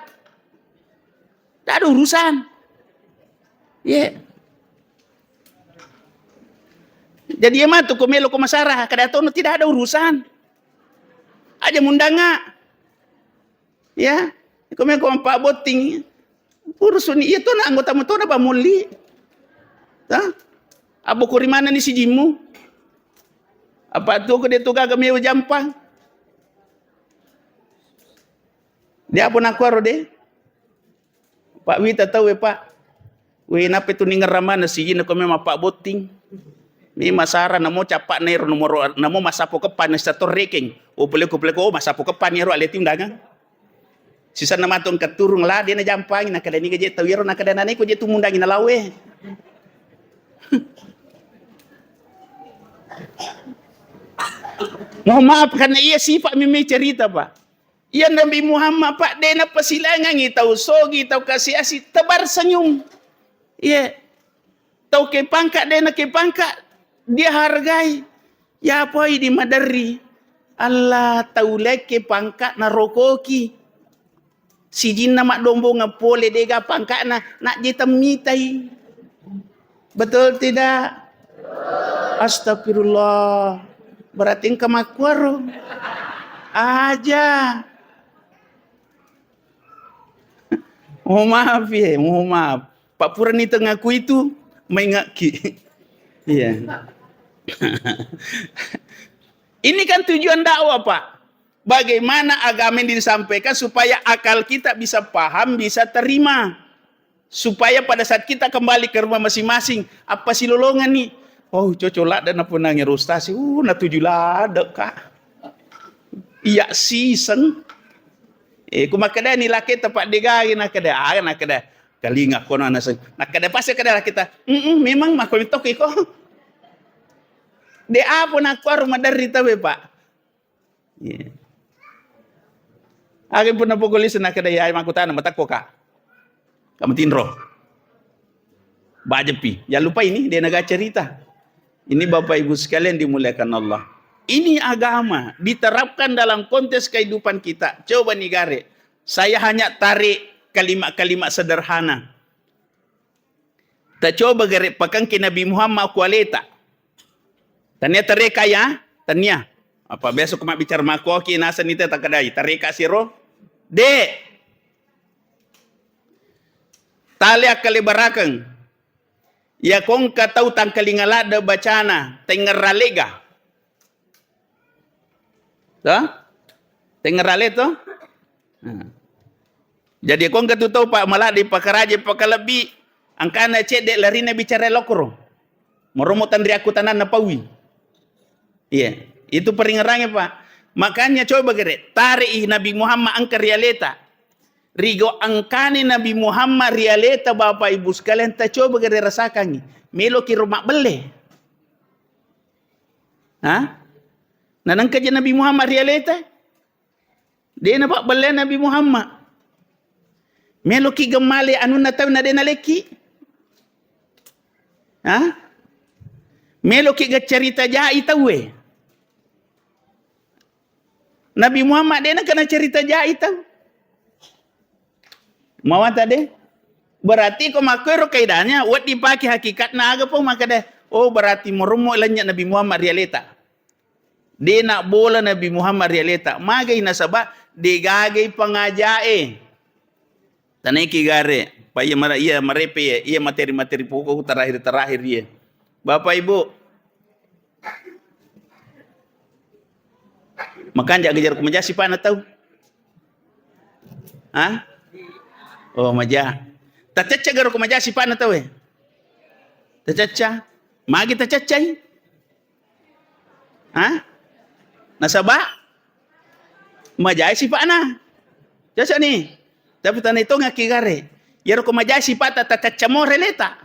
de' ada urusan. Ye. Jadi iya matu ko melo ko masara, kada tono tidak ada urusan. Aja mundanga. Ya, ko meko mappabbotting. Urusuni iya tona anggota mutona pamulli. Ta? Abbo ko rimana ni sijimmu? Apa tu ko de' tu gaga mewa jampang? De' apa nakuaro de'? Pak wita tauwe, Pak. Wih, nape tu ningerra mana sijinna ko memang pabbotting. Mi masara namo cappa nero nomoro namo masapo keppa na sator rekeng. Oh, peleko, peleko, oh, masapo keppa ni ero ale tiundangan. Sisanna matu engka turung la, de' najampangi, nakada niga je tau iyaro, nakada nanai ko je tu mundangi nalawe. Mohon maaf, karena iya sifat memang cerita, Pak. Iya Nabi Muhammad, Pak, de' napasilangangi tau sogi, tau kasi-asi, tebar senyum. Iya. Tau ke pangkat, de' na ke pangkat, dia hargai. Ya poi di maderri. Allah, tau lekke pangkat narokoki. Sijinna maddombongeng pole, de'ga pangkatna, najje temmitai. Betul tidak? Astagfirullah. Berarti engka makkuaro. Aja. Mohon maaf ya, mohon maaf. Pak purani tengahku itu maingakki. Iya. Ini kan tujuan dakwah, Pak. Bagaimana agama ini disampaikan supaya akal kita bisa paham, bisa terima. Supaya pada saat kita kembali ke rumah masing-masing, apa silolongan nih? Oh, cocok ladde' napunangi ustaz, uh, natuju ladde', Kak. Iya siseng. Eh, ku makkeda ni laki tepat digai, nakkeda, ah, nakkeda, kalinga kono naseng. Nakkeda pas kada kita, mm memang mako mitoki ko. De' apa nakkuaro maderri tawe, Pak. Iya. Aga pernah pokok listen nakkeda ya, makkutana matakko, Kak. Kamu tinro. Bajepi. Jangan lupa ini, dia naga cerita. Ini Bapak Ibu sekalian dimuliakan Allah. Ini agama diterapkan dalam konteks kehidupan kita. Coba nih gare. Saya hanya tarik kalimat-kalimat sederhana. Tacoba gare pakengki Nabi Muhammad ku aleta. Tania tareka ya? Tania. Apa biasa ku mabbicara makoki naseng ite takadai. Tareka siro? De'. Tali akkalebarakeng. Iya kongka tau tangkalinga ladde' bacana, tengngerra lega. To? Tengngerra le to? Nah. Jadi kongka tu tau pa maladde' pakaraje pakalebbi, angkana cedde' larina bicara lokoro. Moromo tanri akkutananna paui. Iya, itu peringerannya, Pak. Makanya coba gere, tarik Nabi Muhammad engka ri aleta. Rigo engkani Nabi Muhammad ri aleta, Bapak Ibu sekalian, tacoba gare rasakangi. Meloki ro mabbelle. Ha? Nanengka je Nabi Muhammad ri aleta? De napabbelle Nabi Muhammad. Meloki gemmale anunna tau na de nalekki? Ha? Meloki gaccarita jai tauwe? Nabi Muhammad de nakana carita jai tau. Mawata de? Berarti ko makkoero kaidahnya, wedding pake hakikatna aga po makkeda, oh, berarti morommo lennye Nabi Muhammad ri aleta. De nabbola Nabi Muhammad ri aleta. Magai nasaba de gagai pangajae. Tanaiki gare, pa iya mara-, iya marepe, iya materi-materi pokok terakhir-terakhir iya. Bapak Ibu, makanja gajar ko maja sipana tau? Ha? Oh, maja. Tacacca garo ko maja sipana tau e? Tacacca. Magi tacaccai? Ha? Nasaba majai sipa'na. Cocok ni. Tapi tana itongakki gare. Iyaro ko majai sipa'ta, tatacca more leta.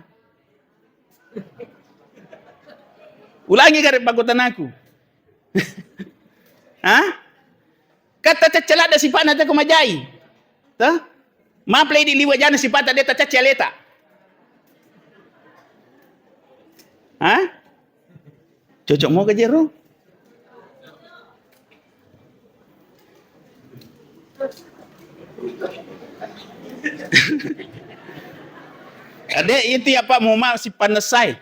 Ulangi gare pakkutanaku. Ha? Kan tatacca ladde sipa'na te ko majai. Toh? Maplei di liwa jana sipata de tacacci aleta. Ha? Cocok moga jero? Ade itu ya Pak, mohon maaf si panesai.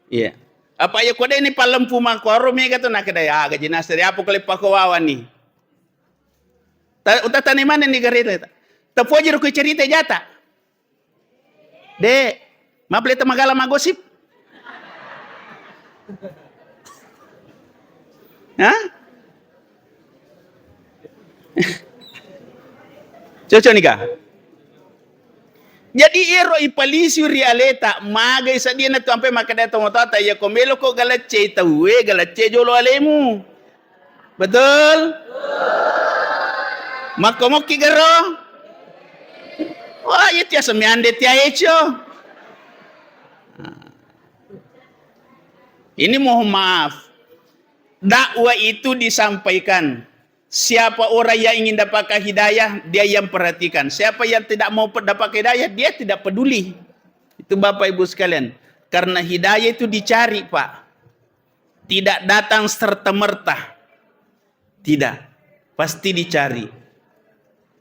Iya. Apa ya kode ini palempu mangkuaro mega tu nakeda ya gaji nasri apa kole pako wawan ni. Ta-, utatane manenni gareta. Tapojiro ko cerita jata. De, mapleta magala magosip. Ha? Cocok nika? Jadi ero ipalisi ri aleta, magai sadiana tu ampe makkeda tomatoata, iya ko meloko galaccei tauwe, galaccei jolo alemu. Betul? Makkomokki gero? Wah, iya tiasa meande tia eco. Nah. Ini mohon maaf. Dakwah itu disampaikan. Siapa orang yang ingin dapatkan hidayah, dia yang perhatikan. Siapa yang tidak mau pe-, dapatkan hidayah, dia tidak peduli. Itu Bapak Ibu sekalian. Karena hidayah itu dicari, Pak. Tidak datang serta-merta. Tidak. Pasti dicari.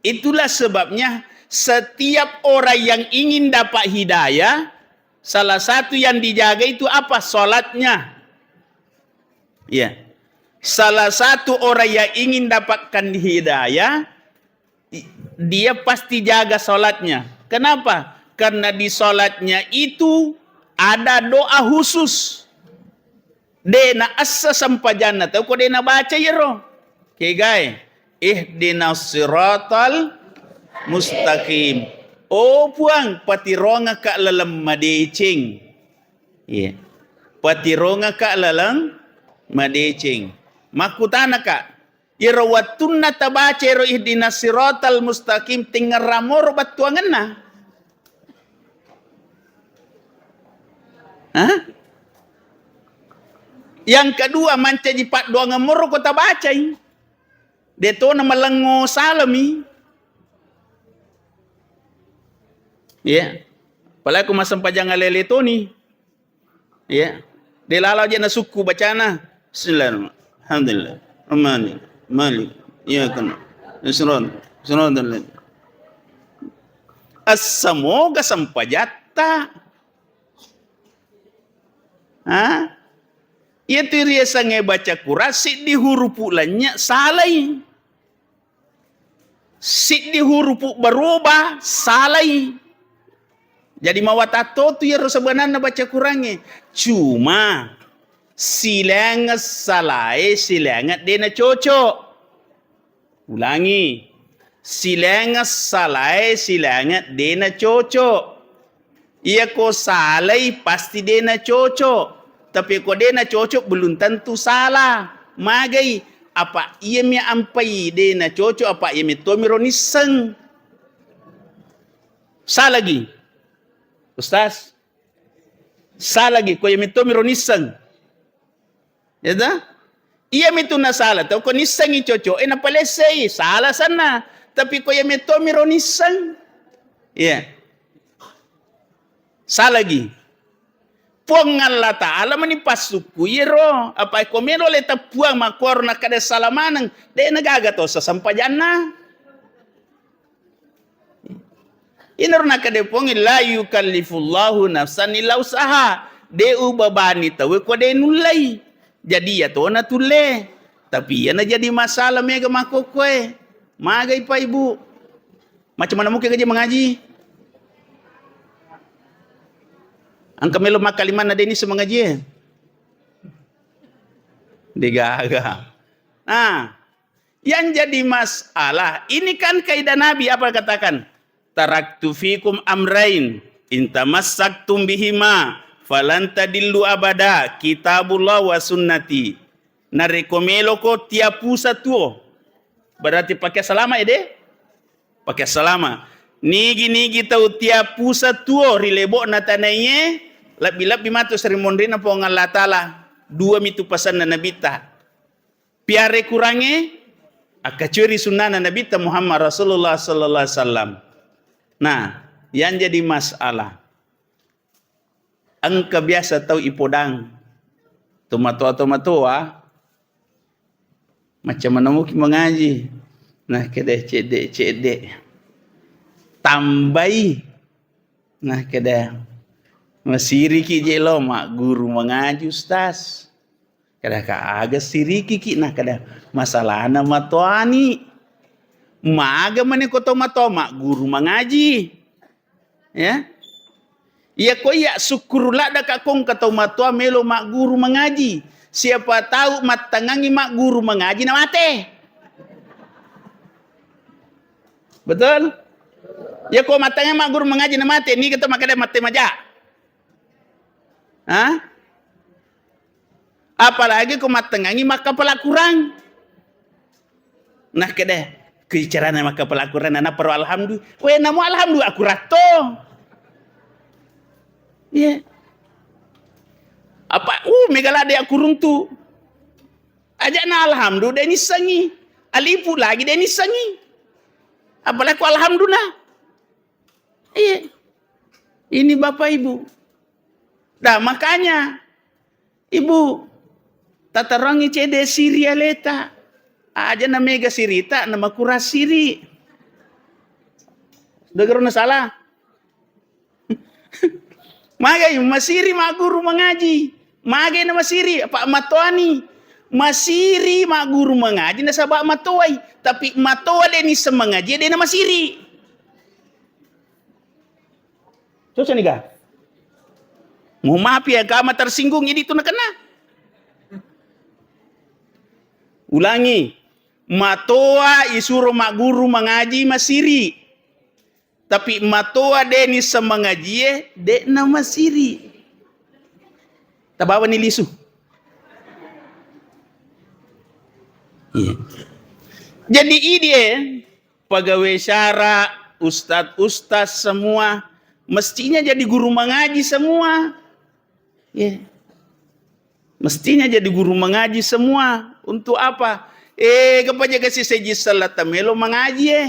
Itulah sebabnya setiap orang yang ingin dapat hidayah, salah satu yang dijaga itu apa? Salatnya. Ya. Salah satu orang yang ingin dapatkan hidayah, i-, dia pasti jaga salatnya. Kenapa? Karena di salatnya itu ada doa khusus. De naessa sempajanna tau ko de nabaca iyaro. Kegae, ihdinas siratal mustaqim. Oh Puang, patirongaka laleng madeceng. Iya. Patirongaka laleng madeceng. Makkutanaka, iyaro wettunna tabaca ero ihdinas siratal mustaqim, tengngerang moro bettuangenna. Hah? Yang kedua, mancaji paddoangeng moro ko tabacai. Detona malengo salami. Iya. Apalagi ko massempajang alele toni. Iya. De lalo aja nasukku bacana. Bismillahirrahmanirrahim. Alhamdulillah. Rahmanir Rahim. Malik. Iyyaka na'budu. Siratal, siratal ladzina. Assamoga sempajatta. Ha? Iyatu riasengnge baca Quran, siddi hurupu lennye salai. Siddi hurupu berubah, salai. Jadi, mawatatto tu iyaro sebenarna baca Qurangnge. Cuma, silainga salae, silainga de nacocok. Ulangi. Silainga salae, silainga de nacocok. Iya ko salai pasti de nacocok. Tapi ko de nacocok belum tentu salah. Magai? Apa iya mi ampai de nacocok, apa iya mi tomiro nisseng. Salagi. Ustaz, salagi, ko iya metto miro nisseng. Ya ta? Iya mitu nasala to, ko nissengi cocok, eh, napalessei, sala sanna. Tapi ko iya metto miro nisseng. Iya. Salagi. Puang Allah Ta'ala mani passukku iyero. Apa ko melo le teppuang makkuaro nakkeda sala maneng, de' nagaga to sesempajanna. Inaro nakkeda Puang, "La yukallifullahu nafsan illa usaha." De' ubabani tauwe ko de' nullei. Jadi iya to natulle. Tapi iya najadi masalah mega makkokkoe. Magai Pak Ibu. Macam mana mungkin gaji mengaji? Engka melo makkalimanna de' nisseng mengajie. Degaga. Nah, yang jadi masalah, ini kan kaidah Nabi apa katakan? "Taraktu fikum amrain, in tamassaktum bihima, falan tadillu abada, kitabullah wa sunnati." Narekko meloko tiapusa tuo, berarti pakai selama ya deh? Pakai selama. Nigi-nigi tau tiapusa tuo ri lebo'na tanaiye, lebbi-lebbi matu sering monrina Puang Allah Ta'ala. Dua mitu pasanna Nabitta. Piare kurangnge, akkacueri sunnana Nabitta Muhammad Rasulullah sallallahu alaihi wasallam. Nah, yang jadi masalah, engka biasa tau ipodang, tomatoa-tomatoa, macam mana muki mengaji? Nah, kede cedde-cedde. Tambai. Nah, kede, masiriki je lo magguru mengaji, Ustaz. Kada ka aga sirikiki, nah, kada masalahna matoani. Maga mani ko to mato magguru mengaji. Ya. Iya ko iya syukur ladda ka kong ka tau matoa melo magguru mengaji. Siapa tahu mattangangi magguru mengaji na mate. Betul? Ya ko mattangangi magguru mengaji na mate, ni kita makada mate maja. Hah? Apalagi ko mattengngangi makkapala Kurang. Nah, kede, ke carana makkapala Kurang, na paro alhamdulillah. We, namo alhamdulillah akuratto. Iya. Apa, uh, mega ladde akuruntu. Aja na alhamdulillah de nissengi. Alifu lagi de nissengi. Apalagi ko alhamdulillah. Iya. Ini Bapak Ibu. Dah, makanya, Ibu, tatarangi cede siri aleta. Aja na mega sirita, na makurang siri. Dengar na salah. Magai masiri magguru mengaji. Magai na masiri, apa matoani. Masiri magguru mengaji, nasaba matoai. Tapi matoa de nisseng mengaji, de na masiri. Susah nih, ga? Mohon maaf ya, kama tersinggung, jadi itu nakena. Ulangi, matoa isuro magguru mengaji masiri. Tapi matoa de nisseng mengajie, de na masiri. Tabawani lisu. Iya. Jadi idi, eh, pegawai syara, ustaz-ustaz semua, mestinya jadi guru mengaji semua. Iya. Mestinya jadi guru mengaji semua. Untuk apa? Eh, kepaja kasih seji salata melo mengaji, eh.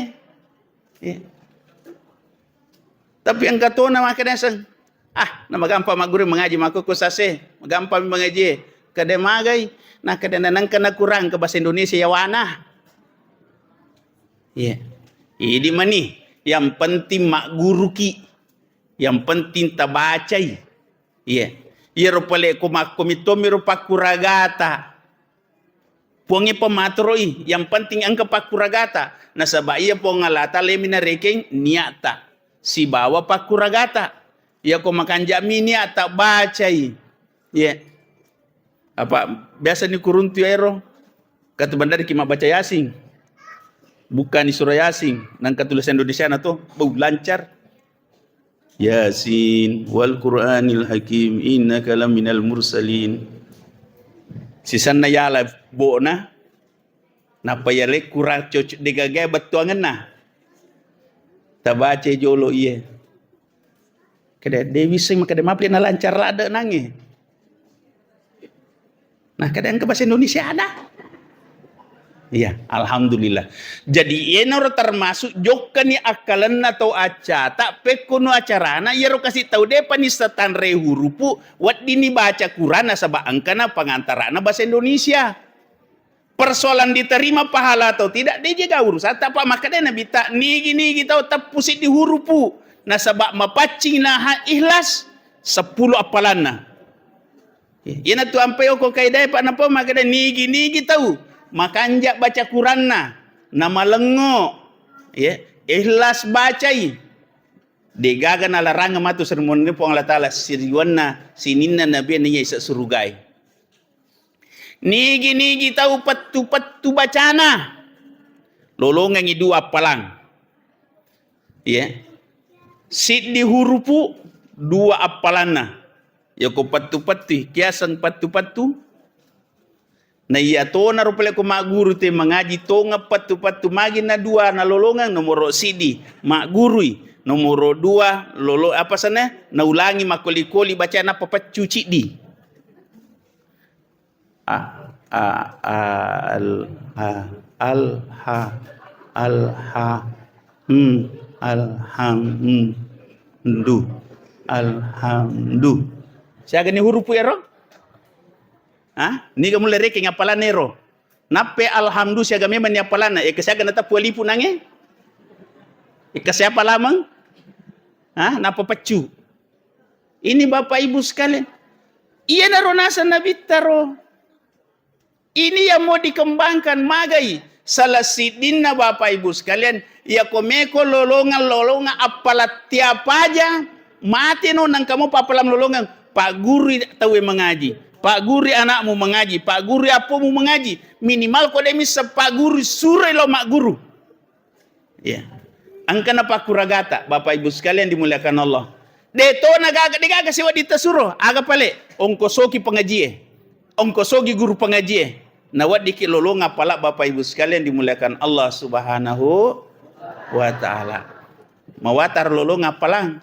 Iya. Tapi engka tona makkeda naseng, "Ah, na magampang magguru mengaji, makkukku sase, magampang mengaji." Kede magai, na kede nanengka na Kurang ke bahasa Indonesia yawana. Iya. Idi mani, yang penting magguruki, yang penting tabacai. Iya. Iyaro pale ko makko mittomi ro pakkuragata. Puangnge pemmatoroi, yang penting engka pakkuragata. Nasaba iya Puang Allah Ta'ala mi narekeng niatta sibawa pakkuragata. Iya ko makanjami niatta bacai. Iya. Apa biasa ni kuruntu ero? Katu bandariki mabbaca Yasin. Bukan surah Yasin, nang katulis Indonesia na to, bau lancar. Yasin wal Qur'anil Hakim, innaka laminal mursalin. Sisanna yala bo'na, nappa yalekku racco c-, degaga bettuangenna. Tabaca jolo iye. Kada de wisseng, kada mapi na lancar ladde nange. Nah, kada engka bahasa Indonesia ada. Iya, alhamdulillah. Jadi, iyanaro termasuk jokkani akkalenna tau accata, pekkono acarana, iyaro kasi tau depa ni setanre hurupu, weddinni baca Quran nasaba engkana pangantarana bahasa Indonesia. Persoalan diterima pahala atau tidak, de jaga urusan. Tapa makkeda Nabitta, nigi-nigi tau teppu siddi hurupu, nasaba mapaccing naha ikhlas, seppulo appalanna. Iyanatu ampai okko kaidae, Pak, napa makkeda nigi-nigi tau makanja baca Quranna, namalengo, ya, ikhlas bacai. Degaga nalarangeng matu sermonni Puang Allah Taala, siriwanna sininna nabi naiya ise surugai. Nigi-nigi tau pettu-pettu bacana, lolongengngi dua appalang. Iya. Siddi hurupu, dua appalanna. Yako pettu-pettui, kiaseng pettu-pettu. Na iya tonaro pale ko magguru te mangaji tonga pettu-pettu magi na dua nalolongeng, nomoro siddi maggurui, nomoro dua lolo apa sana naulangi makkoli-koli baca nappa peccu ciddi. A, a, a, al, ha, al, ha, al, ha, hmm, alhamdu, alhamdu. Siaga ni hurupu ero? Ha? Niga mulle rekeng appalanna ero? Nappe alhamdu siaga memang ni appalanna. Eka siaga natappu alipu nange? Eka siapa lameng? Ha? Napa peccu? Ini Bapak Ibu sekalian, iyanaro naseng Nabitta ro. Ini yang mau dikembangkan, magai. Salah siddinna Bapak Ibu sekalian, yako meko lolongang-lolongang appalattia paja, mateno nangka mo pappalang lolongang, paggurui tauwe mangaji, paggurui anakmu mangaji, paggurui appomu mangaji, minimal ko de misseng paggurui, suroi lao magguru. Iya. Engka napakkuragata, Bapak Ibu sekalian dimuliakan Allah. De to na gaga, de gaga siwedding tasuro, aga pale? Ongkosoki pengajié. Ongkosoki guru pengajié. Naweddiki lolong appalang, Bapak Ibu sekalian dimuliakan Allah Subhanahu wa Ta'ala. Mawatang lolong appalang.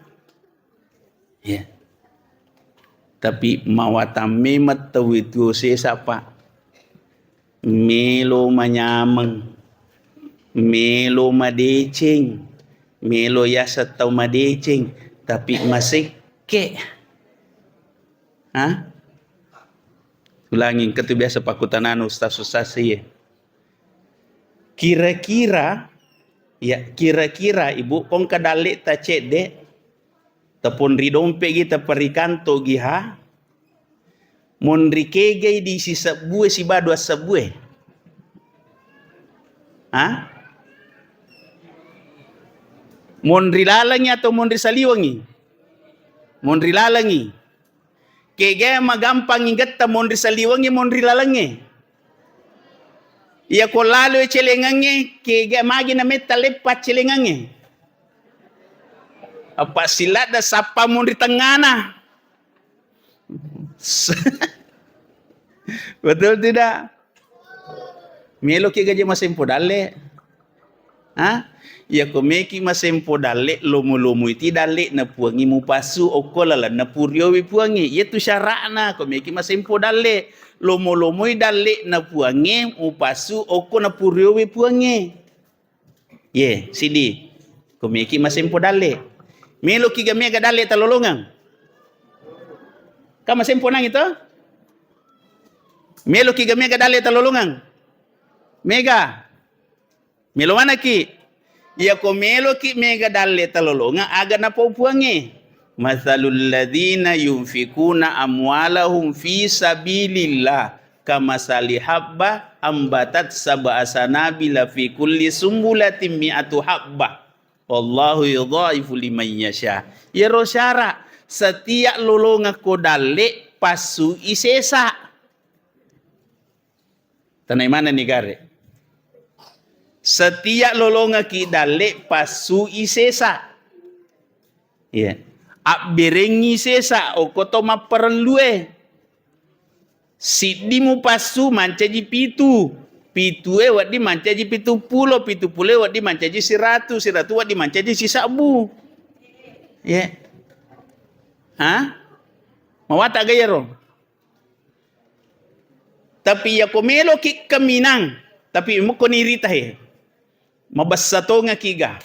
Ya. Tapi mawatang memang tauwe tuo sesa, Pak. Melo manyameng, melo madeceng, melo yaseng tau madeceng, tapi masekke. Ha? Ulangi, engka tu biasa pakkutanana ustaz-ustaz iye. Kira-kira, ya, kira-kira, Ibu, ko engka dalle'ta cedde, taponri dompe'gi, taparikanto'gi, ha? Monri kegai di sisebbue siba dua sebbue? Ha? Monri lalengi atau monri saliwengi? Monri lalengi. Kega magampang igetta, monri saliwengnge, monri lalengnge? Iya ko laloi celengengnge, kega magi nametta leppa celengengnge? Apa siladda sappa monri tengngana. Betul tidak? Meloki gaje masempo dalle. Ha? Iya ko meki masempo dalle, lomo-lomo iti dalle na puangi mupassu okko lalenna puriowi puangi. Iya tu syara'na, ko meki masempo dalle, lomo-lomoi dalle na puangi mupassu okko na puriowi puangi. Ye, sidi. Ko meki masempo dalle. Meloki ga mega dalle talolongang. Ka masempo nangi to? Meloki ga mega dalle talolongang. Mega. Melo manaki. Iya ko meloki mega dalle talolongang, aga napau puangnge. Matsalul ladzina yunfikuna amwalahum fi sabilillah kamatsali habba ambatat sab'a sanabila fi kulli sumbulatin mi'atu habba. Wallahu yudhaifu liman yasha. Iyaro syara, setiap lolongekko dalle, passui sesa. Tanai manenni gare. Setiap lolongekki dalle, passui sesa. Iya. Abberengngi sesa okko to mapparellue. Siddi mupassu mancaji pitu. Pitue wedding mancaji pitu pulo, pitu pulue wedding mancaji siratu, siratu wedding mancaji sisabbu. Iya. Ha? Mawata ga iyaro? Tapi iyako meloki kaminang, tapi mukko nirita he. Mabessa tongaki ga.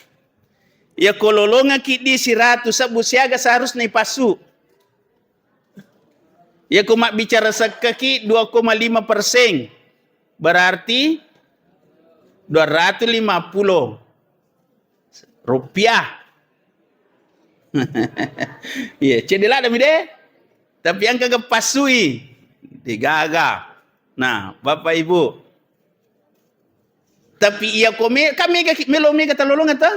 Iyako lolongaki di siratu sebbu siaga seharusna ipassu. Iyako mabbicara sekkaki dua koma lima persen, berarti dua ratus lima puluh rupiah. Iya, cedde ladde mi de. Tapi engka ga passui. Degaga. Nah, Bapak Ibu. Tapi iyako me-, kan mega ki-, melo mega talolongeng ta?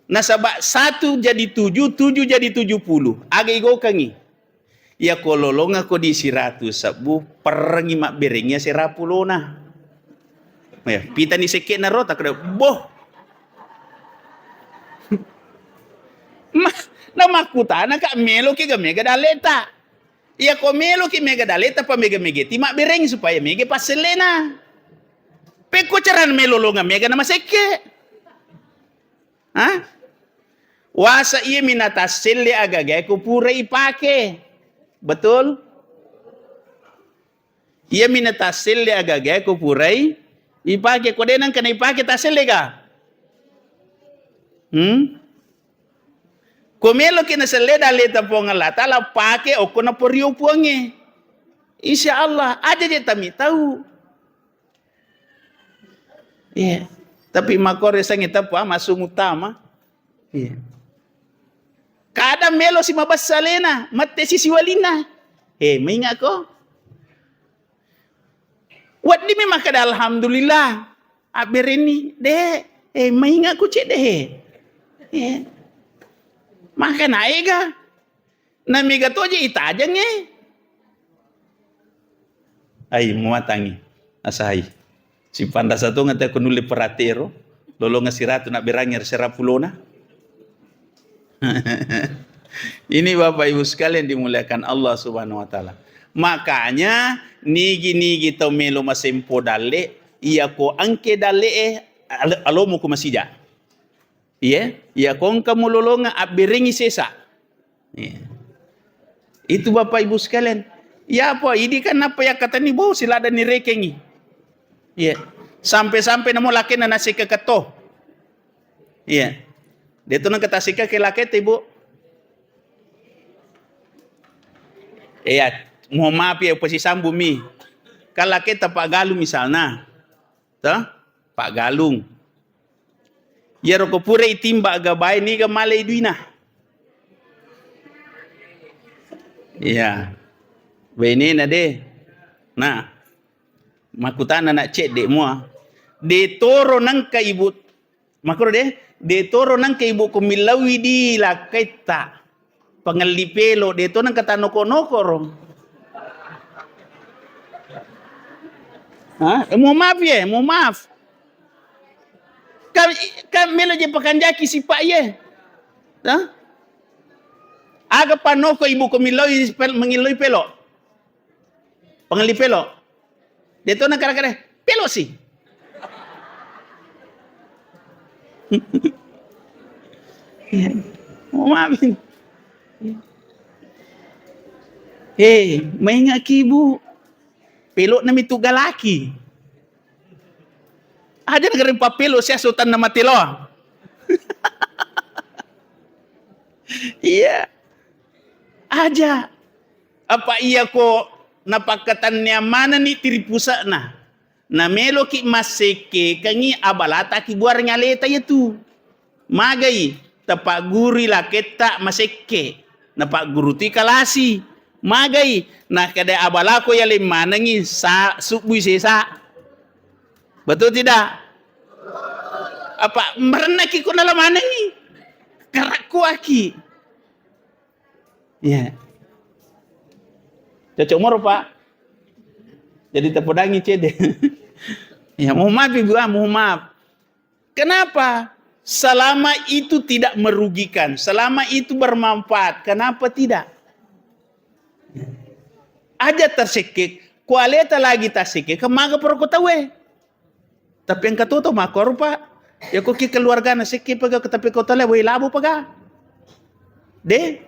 Nasaba satu jadi tujuh, tujuh jadi tujuh puluh. Aga igokengi. Iyako lolongako di siratu sebbu, perrengi mabberengi sera pulona. Ya, pitani sekke'na ro, takkeda, "Boh." Ma-, namakkutanaka, "Meloki ga mega dalleta?" Iyako meloki mega dalleta, pa mega-megeti mabberengi supaya mega passellena. Pekko carana melolongeng mega na masekke. Ha? Wasa iyami natasselle agagae ko purai ipake. Betul? Iyami natasselle agagae ko purai ipake. Ko de nengka naipake tasselle ga? Hmm? Ko meloki naselle dalleta Puang Allah Taala, pake okko naporio Puangnge. Insya Allah, aja je tami tau. Iya. Tapi makkoro sangi teppa massu mutama. Iya. Kadang melo si mabessa alena, mette si siwalina. Eh, mainga ko. Wedding mi makkeda, "Alhamdulillah, abberenni." De, eh, mainga ko cedde he. Eh. Maka naega. Na mega toje itajengnge. Ai, muatangngi. Asai. Sipanrasa tongeng te ko nulle peratero. Lolongeng siratu nabberengi sera pulona. Ini Bapak Ibu sekalian dimuliakan Allah Subhanahu wa Taala. Makanya nigi-nigi tau melo masempo dalle, iyako engke dalle e, al-, alomo ko masija. Iya, iyako engka mulolongeng abberengi sesa. Iya. Itu Bapak Ibu sekalian. Ya apa, idi kan apa yakkatenni, bo, siladani rekengi. Iya. Sampai-sampai namo lakena nasekke keto. Iya. De to nengka tasekke ke laketa, Ibu. Iya, mohon maaf ya, upasisambu mi. Kan laketa Pak Galuh misalna. Toh? Pak Galuh. Iyaro ko pura itimba aga bae niga malai duina. Iya. Benena de. Nah, makkutana na cedde mua. De toro nengka ibu, makkuro de, de toro nengka ibu ko millaui di lakkaitta. Pangelli pelo, de to nengka tanoko-noko ro. Ha? Eh, mohon maaf ya, mohon maaf. Kan, kan melo je pakanjaki sipa iye. Ha? Aga panoko ibu ko milloi pel-, mengilloi pelo. Pangelli pelo. De to nengka kare-kare, pelo si. Iya. Mohon maaf. Hei, maingaki, Bu. Pelokna mitu galaki. Aja negara papelo sia sultan nama telo. Iya. Aja. Apa iya ko napakkatanniang manenni tiri puse'na. Nameloki massekkekengngi abalata ki buareng aleta iyatu. Magai, tapaggurui laketta masekke, napaggurutui kalasi. Magai, nakkeda abalako yaleng manengngi sa-, subbui sesa. Betul tidak? Apa merennaki ko nala manengngi? Karakkuaki. Iya. Cocok moro, Pak. Jadi tepodangi cede. Ya, mohon maaf, Ibu, ah, mohon maaf. Kenapa? Selama itu tidak merugikan, selama itu bermanfaat, kenapa tidak? Aja tersekek, kualeta lagi tersekek, kemaga perokok tawe. Tapi engka toto makkoro, Pak. Ya ko ki keluargana sekke paga, tapi ko tale woi labo paga. De.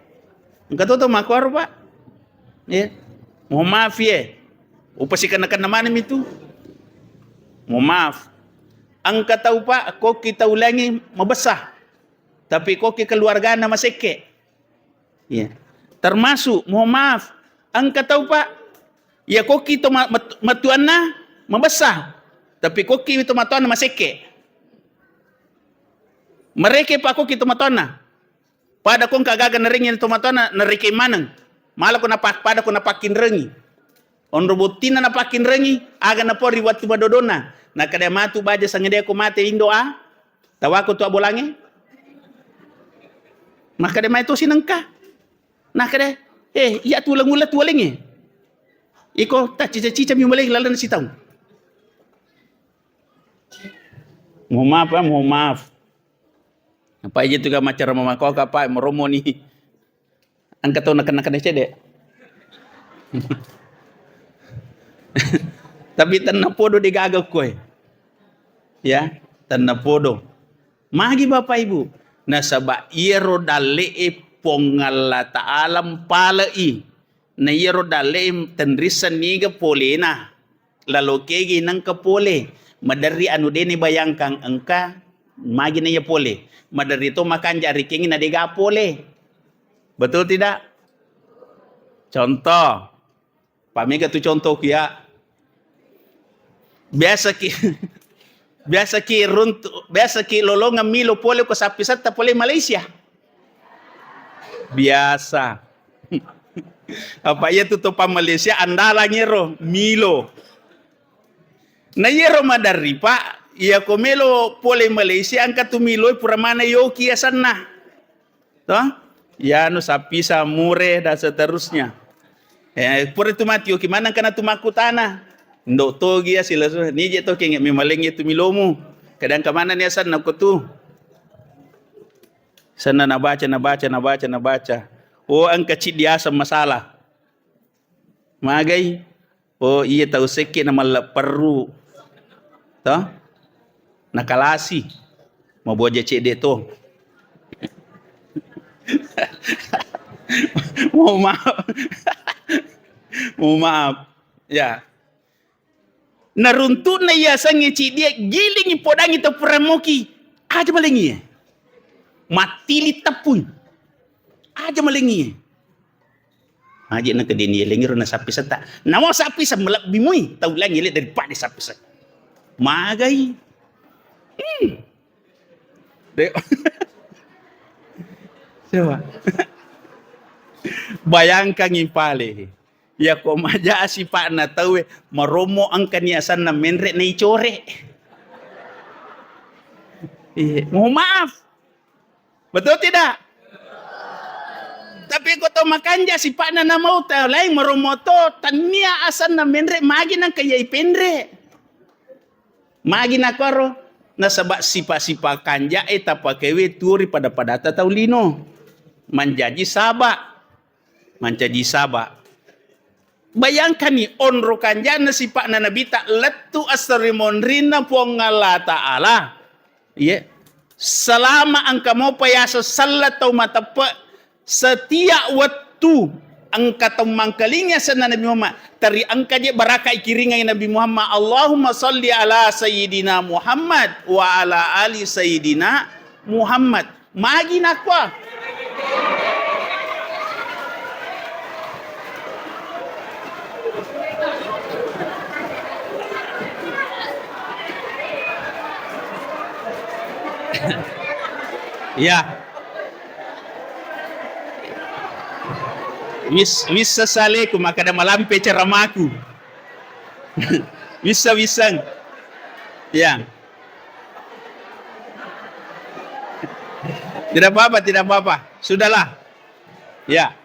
Engka to tau makkuaro, Pak? Iya. Mohon maaf, ye. Upasikenna-kenna maneng mi tu. Mohon maaf. Engka tau, Pak, kokki tau laingnge mabessa. Tapi kokki keluargana masekke. Iya. Termasuk, mohon maaf, engka tau, Pak, iya kokki to ma-, met-, matuanna mabessa. Tapi kokki to matuanna masekke. Mereke, Pak, kokki to matuanna. Pada ko engka gaga narengi tomatoana, narekeng maneng. Mala ko napa-, pada ko napakkinrengi. Onro bottinna napakkinrengi, aga napau ri wettu madodonna. Nakkeda matu baja sangedea ko mate indo a, tawako tu abolange. Makkeda mai tosi nengka. Nakkeda, eh, iya tuleng ulla tualengnge. Iko taccica-cica mi mulai laleng sitaung. Mohon maaf, Pak, mohon maaf. Apa aja tu ga macara mamakoka, Pak, meromoni. Engka tau nakena-kena cedde. Tapi tenna podo degaga koe. Ya, tenna podo. Magi Bapak Ibu? Nasaba iyaro dalle'e Puang Allah Ta'ala mpale'i. Na iyaro dalle'e tenrisseng niga polena. Lalo kegi nengka pole. Maderri anu dene bayangkang engka magi na iya pole. Maderri to makanja rekengi na dega pole. Betul tidak? Contoh. Pak mega tu contoh kia. Biasa ki, biasa ki runtu, biasa ki lolongang milo pole ko sappi setta pole Malaysia. Biasa. Apa iya tu topa Malaysia andalang ero milo. Na iyaro maderri, Pak, iya ko melo pole Malaysia engka tu miloi pura mana yoki asenna. Toh? Yanu sapisa mure dan seterusnya. Eh, pura tu mati yoki maneng kana tu makkutana. Ndo togi ya silasu, nije to kenge mi malengnge tu milomu. Kadang kemana ni asenna ko tu. Senna nabaca, nabaca, nabaca, nabaca. Oh, engka ciddi aseng masalah. Magai? Oh, iya tau sekke na mallepperru. Toh? Nakalasi. Maboja cedde to. Mohon maaf. Mohon maaf. Ya. Naruntu'na yasengnge ciddie, gilingi podangi tau puramoki. Aja malengi. Mattili teppui. Aja malengi. Aja na kedeni elengi ro na sappi setta. Namo sappi sa malebbi mui. Tau langi ele daripada sappi setta. Magai. Hmm. De-, coba. Bayangkangi pale. Iya ko maja sipa'na tauwe, marommo engkani asenna menre naicore. Iya, mohon maaf. Betul tidak? Tapi ko to makanja sipa'na namau tau lain marommo to, tania asenna menre magi nangka iya ipenre. Magi nakuaro? Nasaba sipa-sipa kanja'e tapakewe tuo ri pada-padata tau lino. Manjaji saba. Mancaji saba. Bayangkani onro kanja'na sipa'na Nabita lettu asri monrinna Puang Allah Ta'ala. Iye. Selama engka mopa yaseng selleng tau mateppe, setiap wettu engka tau mangkalinga asenna Nabi Muhammad, teri engka je baraka ikiringai Nabi Muhammad, Allahumma salli ala Sayyidina Muhammad wa ala ali Sayyidina Muhammad. Magi nakua. Iya. Wis-, wisseng saleku makkeda malampe ceramaku. Wisseng, wisseng. Iya. Tidak apa-apa, tidak apa-apa. Sudahlah. Ya.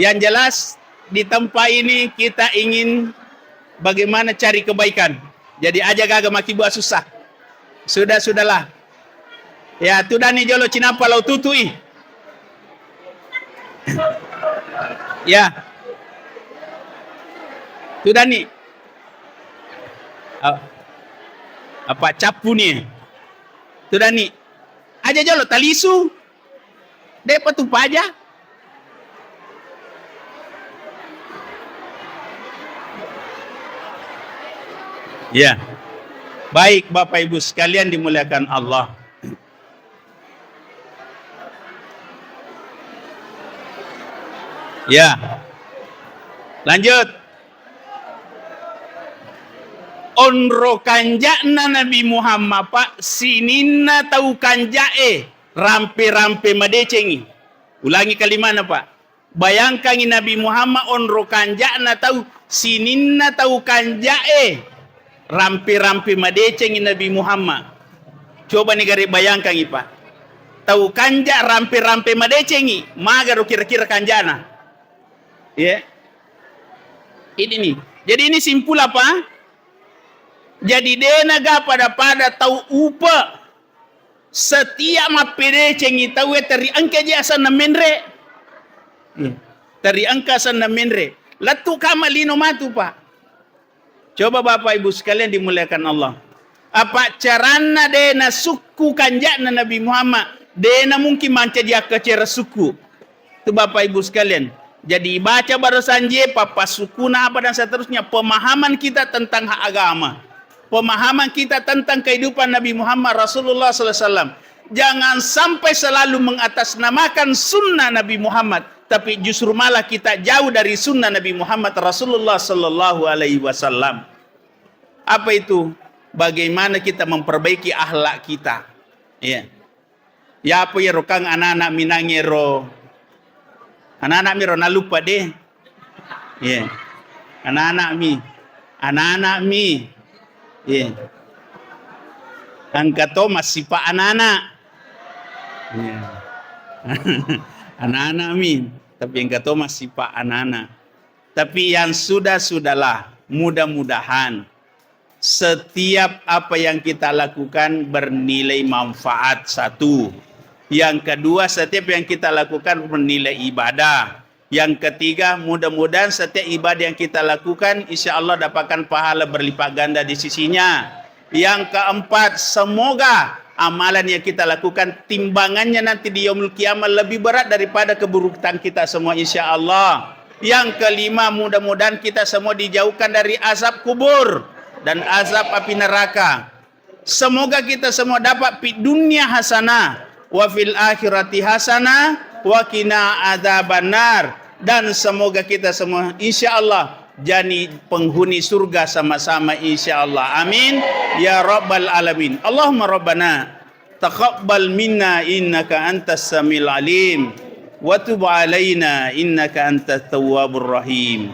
Yang jelas, di tempat ini kita ingin bagaimana cari kebaikan. Jadi, aja gaga makkibua susah. Sudah, sudahlah. Ya, tudani jolo cinapa lau tutui. Ya. Tudani. A-, apa cappu ni? Tudani. Aja jolo talisu. De'pa tu paja. Ya. Baik, Bapak Ibu sekalian dimuliakan Allah. Ya. Lanjut. Onro kanja'na Nabi Muhammad, Pak, sininna tau kanja'e rampe-rampe madecengi. Ulangi kalimana, Pak. Bayangkangi Nabi Muhammad onro kanja'na tau, sininna tau kanja'e rampe-rampe madecengi Nabi Muhammad. Coba ni gare bayangkangi, Pak. Tau kanja' rampe-rampe madecengi, magaro kira-kira kanja'na? Ya. Ini nih. Jadi ini simpul apa? Jadi de'na ga pada-pada tau upa. Setiap mappedecengi tauwe, teri engka je asenna menre. Hmm. Teri engka asenna menre. Lettu kama lino matu, Pak. Coba Bapak Ibu sekalian dimuliakan Allah. Apa caranna de'na sukku kanja'na Nabi Muhammad? De'na mungkin mancaji akkacera sukku. Itu Bapak Ibu sekalian. Jadi baca barusan je, pappasukuna apa dan seterusnya, pemahaman kita tentang hak agama. Pemahaman kita tentang kehidupan Nabi Muhammad Rasulullah sallallahu alaihi wasallam. Jangan sampai selalu mengatasnamakan sunnah Nabi Muhammad, tapi justru malah kita jauh dari sunnah Nabi Muhammad Rasulullah sallallahu alaihi wasallam. Apa itu? Bagaimana kita memperbaiki akhlak kita. Iya. Yapo iyaro kang anana'mi nangero, anana'mi ro naluppa de. Iya. Anana'mi. Anana'mi. Iya. Engka to massipa anana. Iya. Anana'mi. Tapi engka to massipa anana. Tapi yang sudah-sudahlah, mudah-mudahan setiap apa yang kita lakukan bernilai manfaat, satu. Yang kedua, setiap yang kita lakukan bernilai ibadah. Yang ketiga, mudah-mudahan setiap ibadah yang kita lakukan, insya Allah dapatkan pahala berlipat ganda di sisinya. Yang keempat, semoga amalan yang kita lakukan, timbangannya nanti di yaumul qiyamah lebih berat daripada keburukan kita semua, insya Allah. Yang kelima, mudah-mudahan kita semua dijauhkan dari azab kubur dan azab api neraka. Semoga kita semua dapat fid dunya hasanah, wa fil akhirati hasanah, wa qina adzabannar. Dan semoga kita semua, insya Allah, jadi penghuni surga sama-sama, insya Allah. Amin. Ya Rabbal Alamin. Allahumma Rabbana, taqabbal minna innaka antas samiul alim, wa tub alaina innaka antat tawwabur rahim.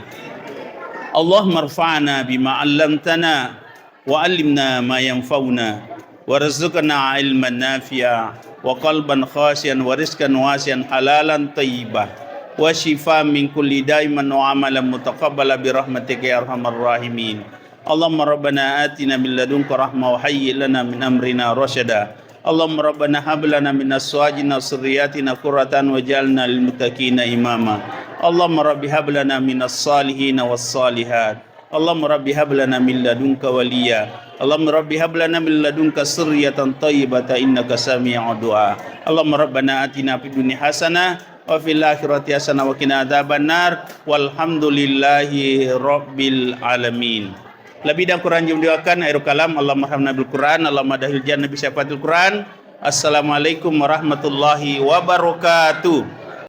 Allahumma rfa'na bima 'allamtana, wa 'allimna ma yanfa'una, warzuqna 'ilman nafi'a, wa qalban khashi'an, wa rizqan wasi'an halalan thayyiban, wa syifaan min kulli da'in wa amalan mutaqabbala bi rahmatika ya arhamar rahimin. Allahumma rabbana atina min ladunka rahmah wa hayyi' lana min amrina rasyada. Allahumma rabbana hab lana min azwajina wa dzurriyyatina qurrata a'yun waj'alna lil muttaqina imama. Allahumma rabbi hab lana minas salihin was salihat. Allahumma rabbi hab lana min ladunka waliya. Allahumma rabbi hab lana min ladunka dzurriyyatan thayyibatan innaka sami'ud du'a. Allahumma rabbana atina fid dunya hasanah wa fil akhirati hasanah wa qina adzabannar. Walhamdulillahi rabbil alamin. Lebih dan kurang jumdiwakan akhirul kalam. Allahumma arhamna bil Quran. Allahumma dakhil jannah bi syafaatil Quran. Assalamualaikum warahmatullahi wabarakatuh.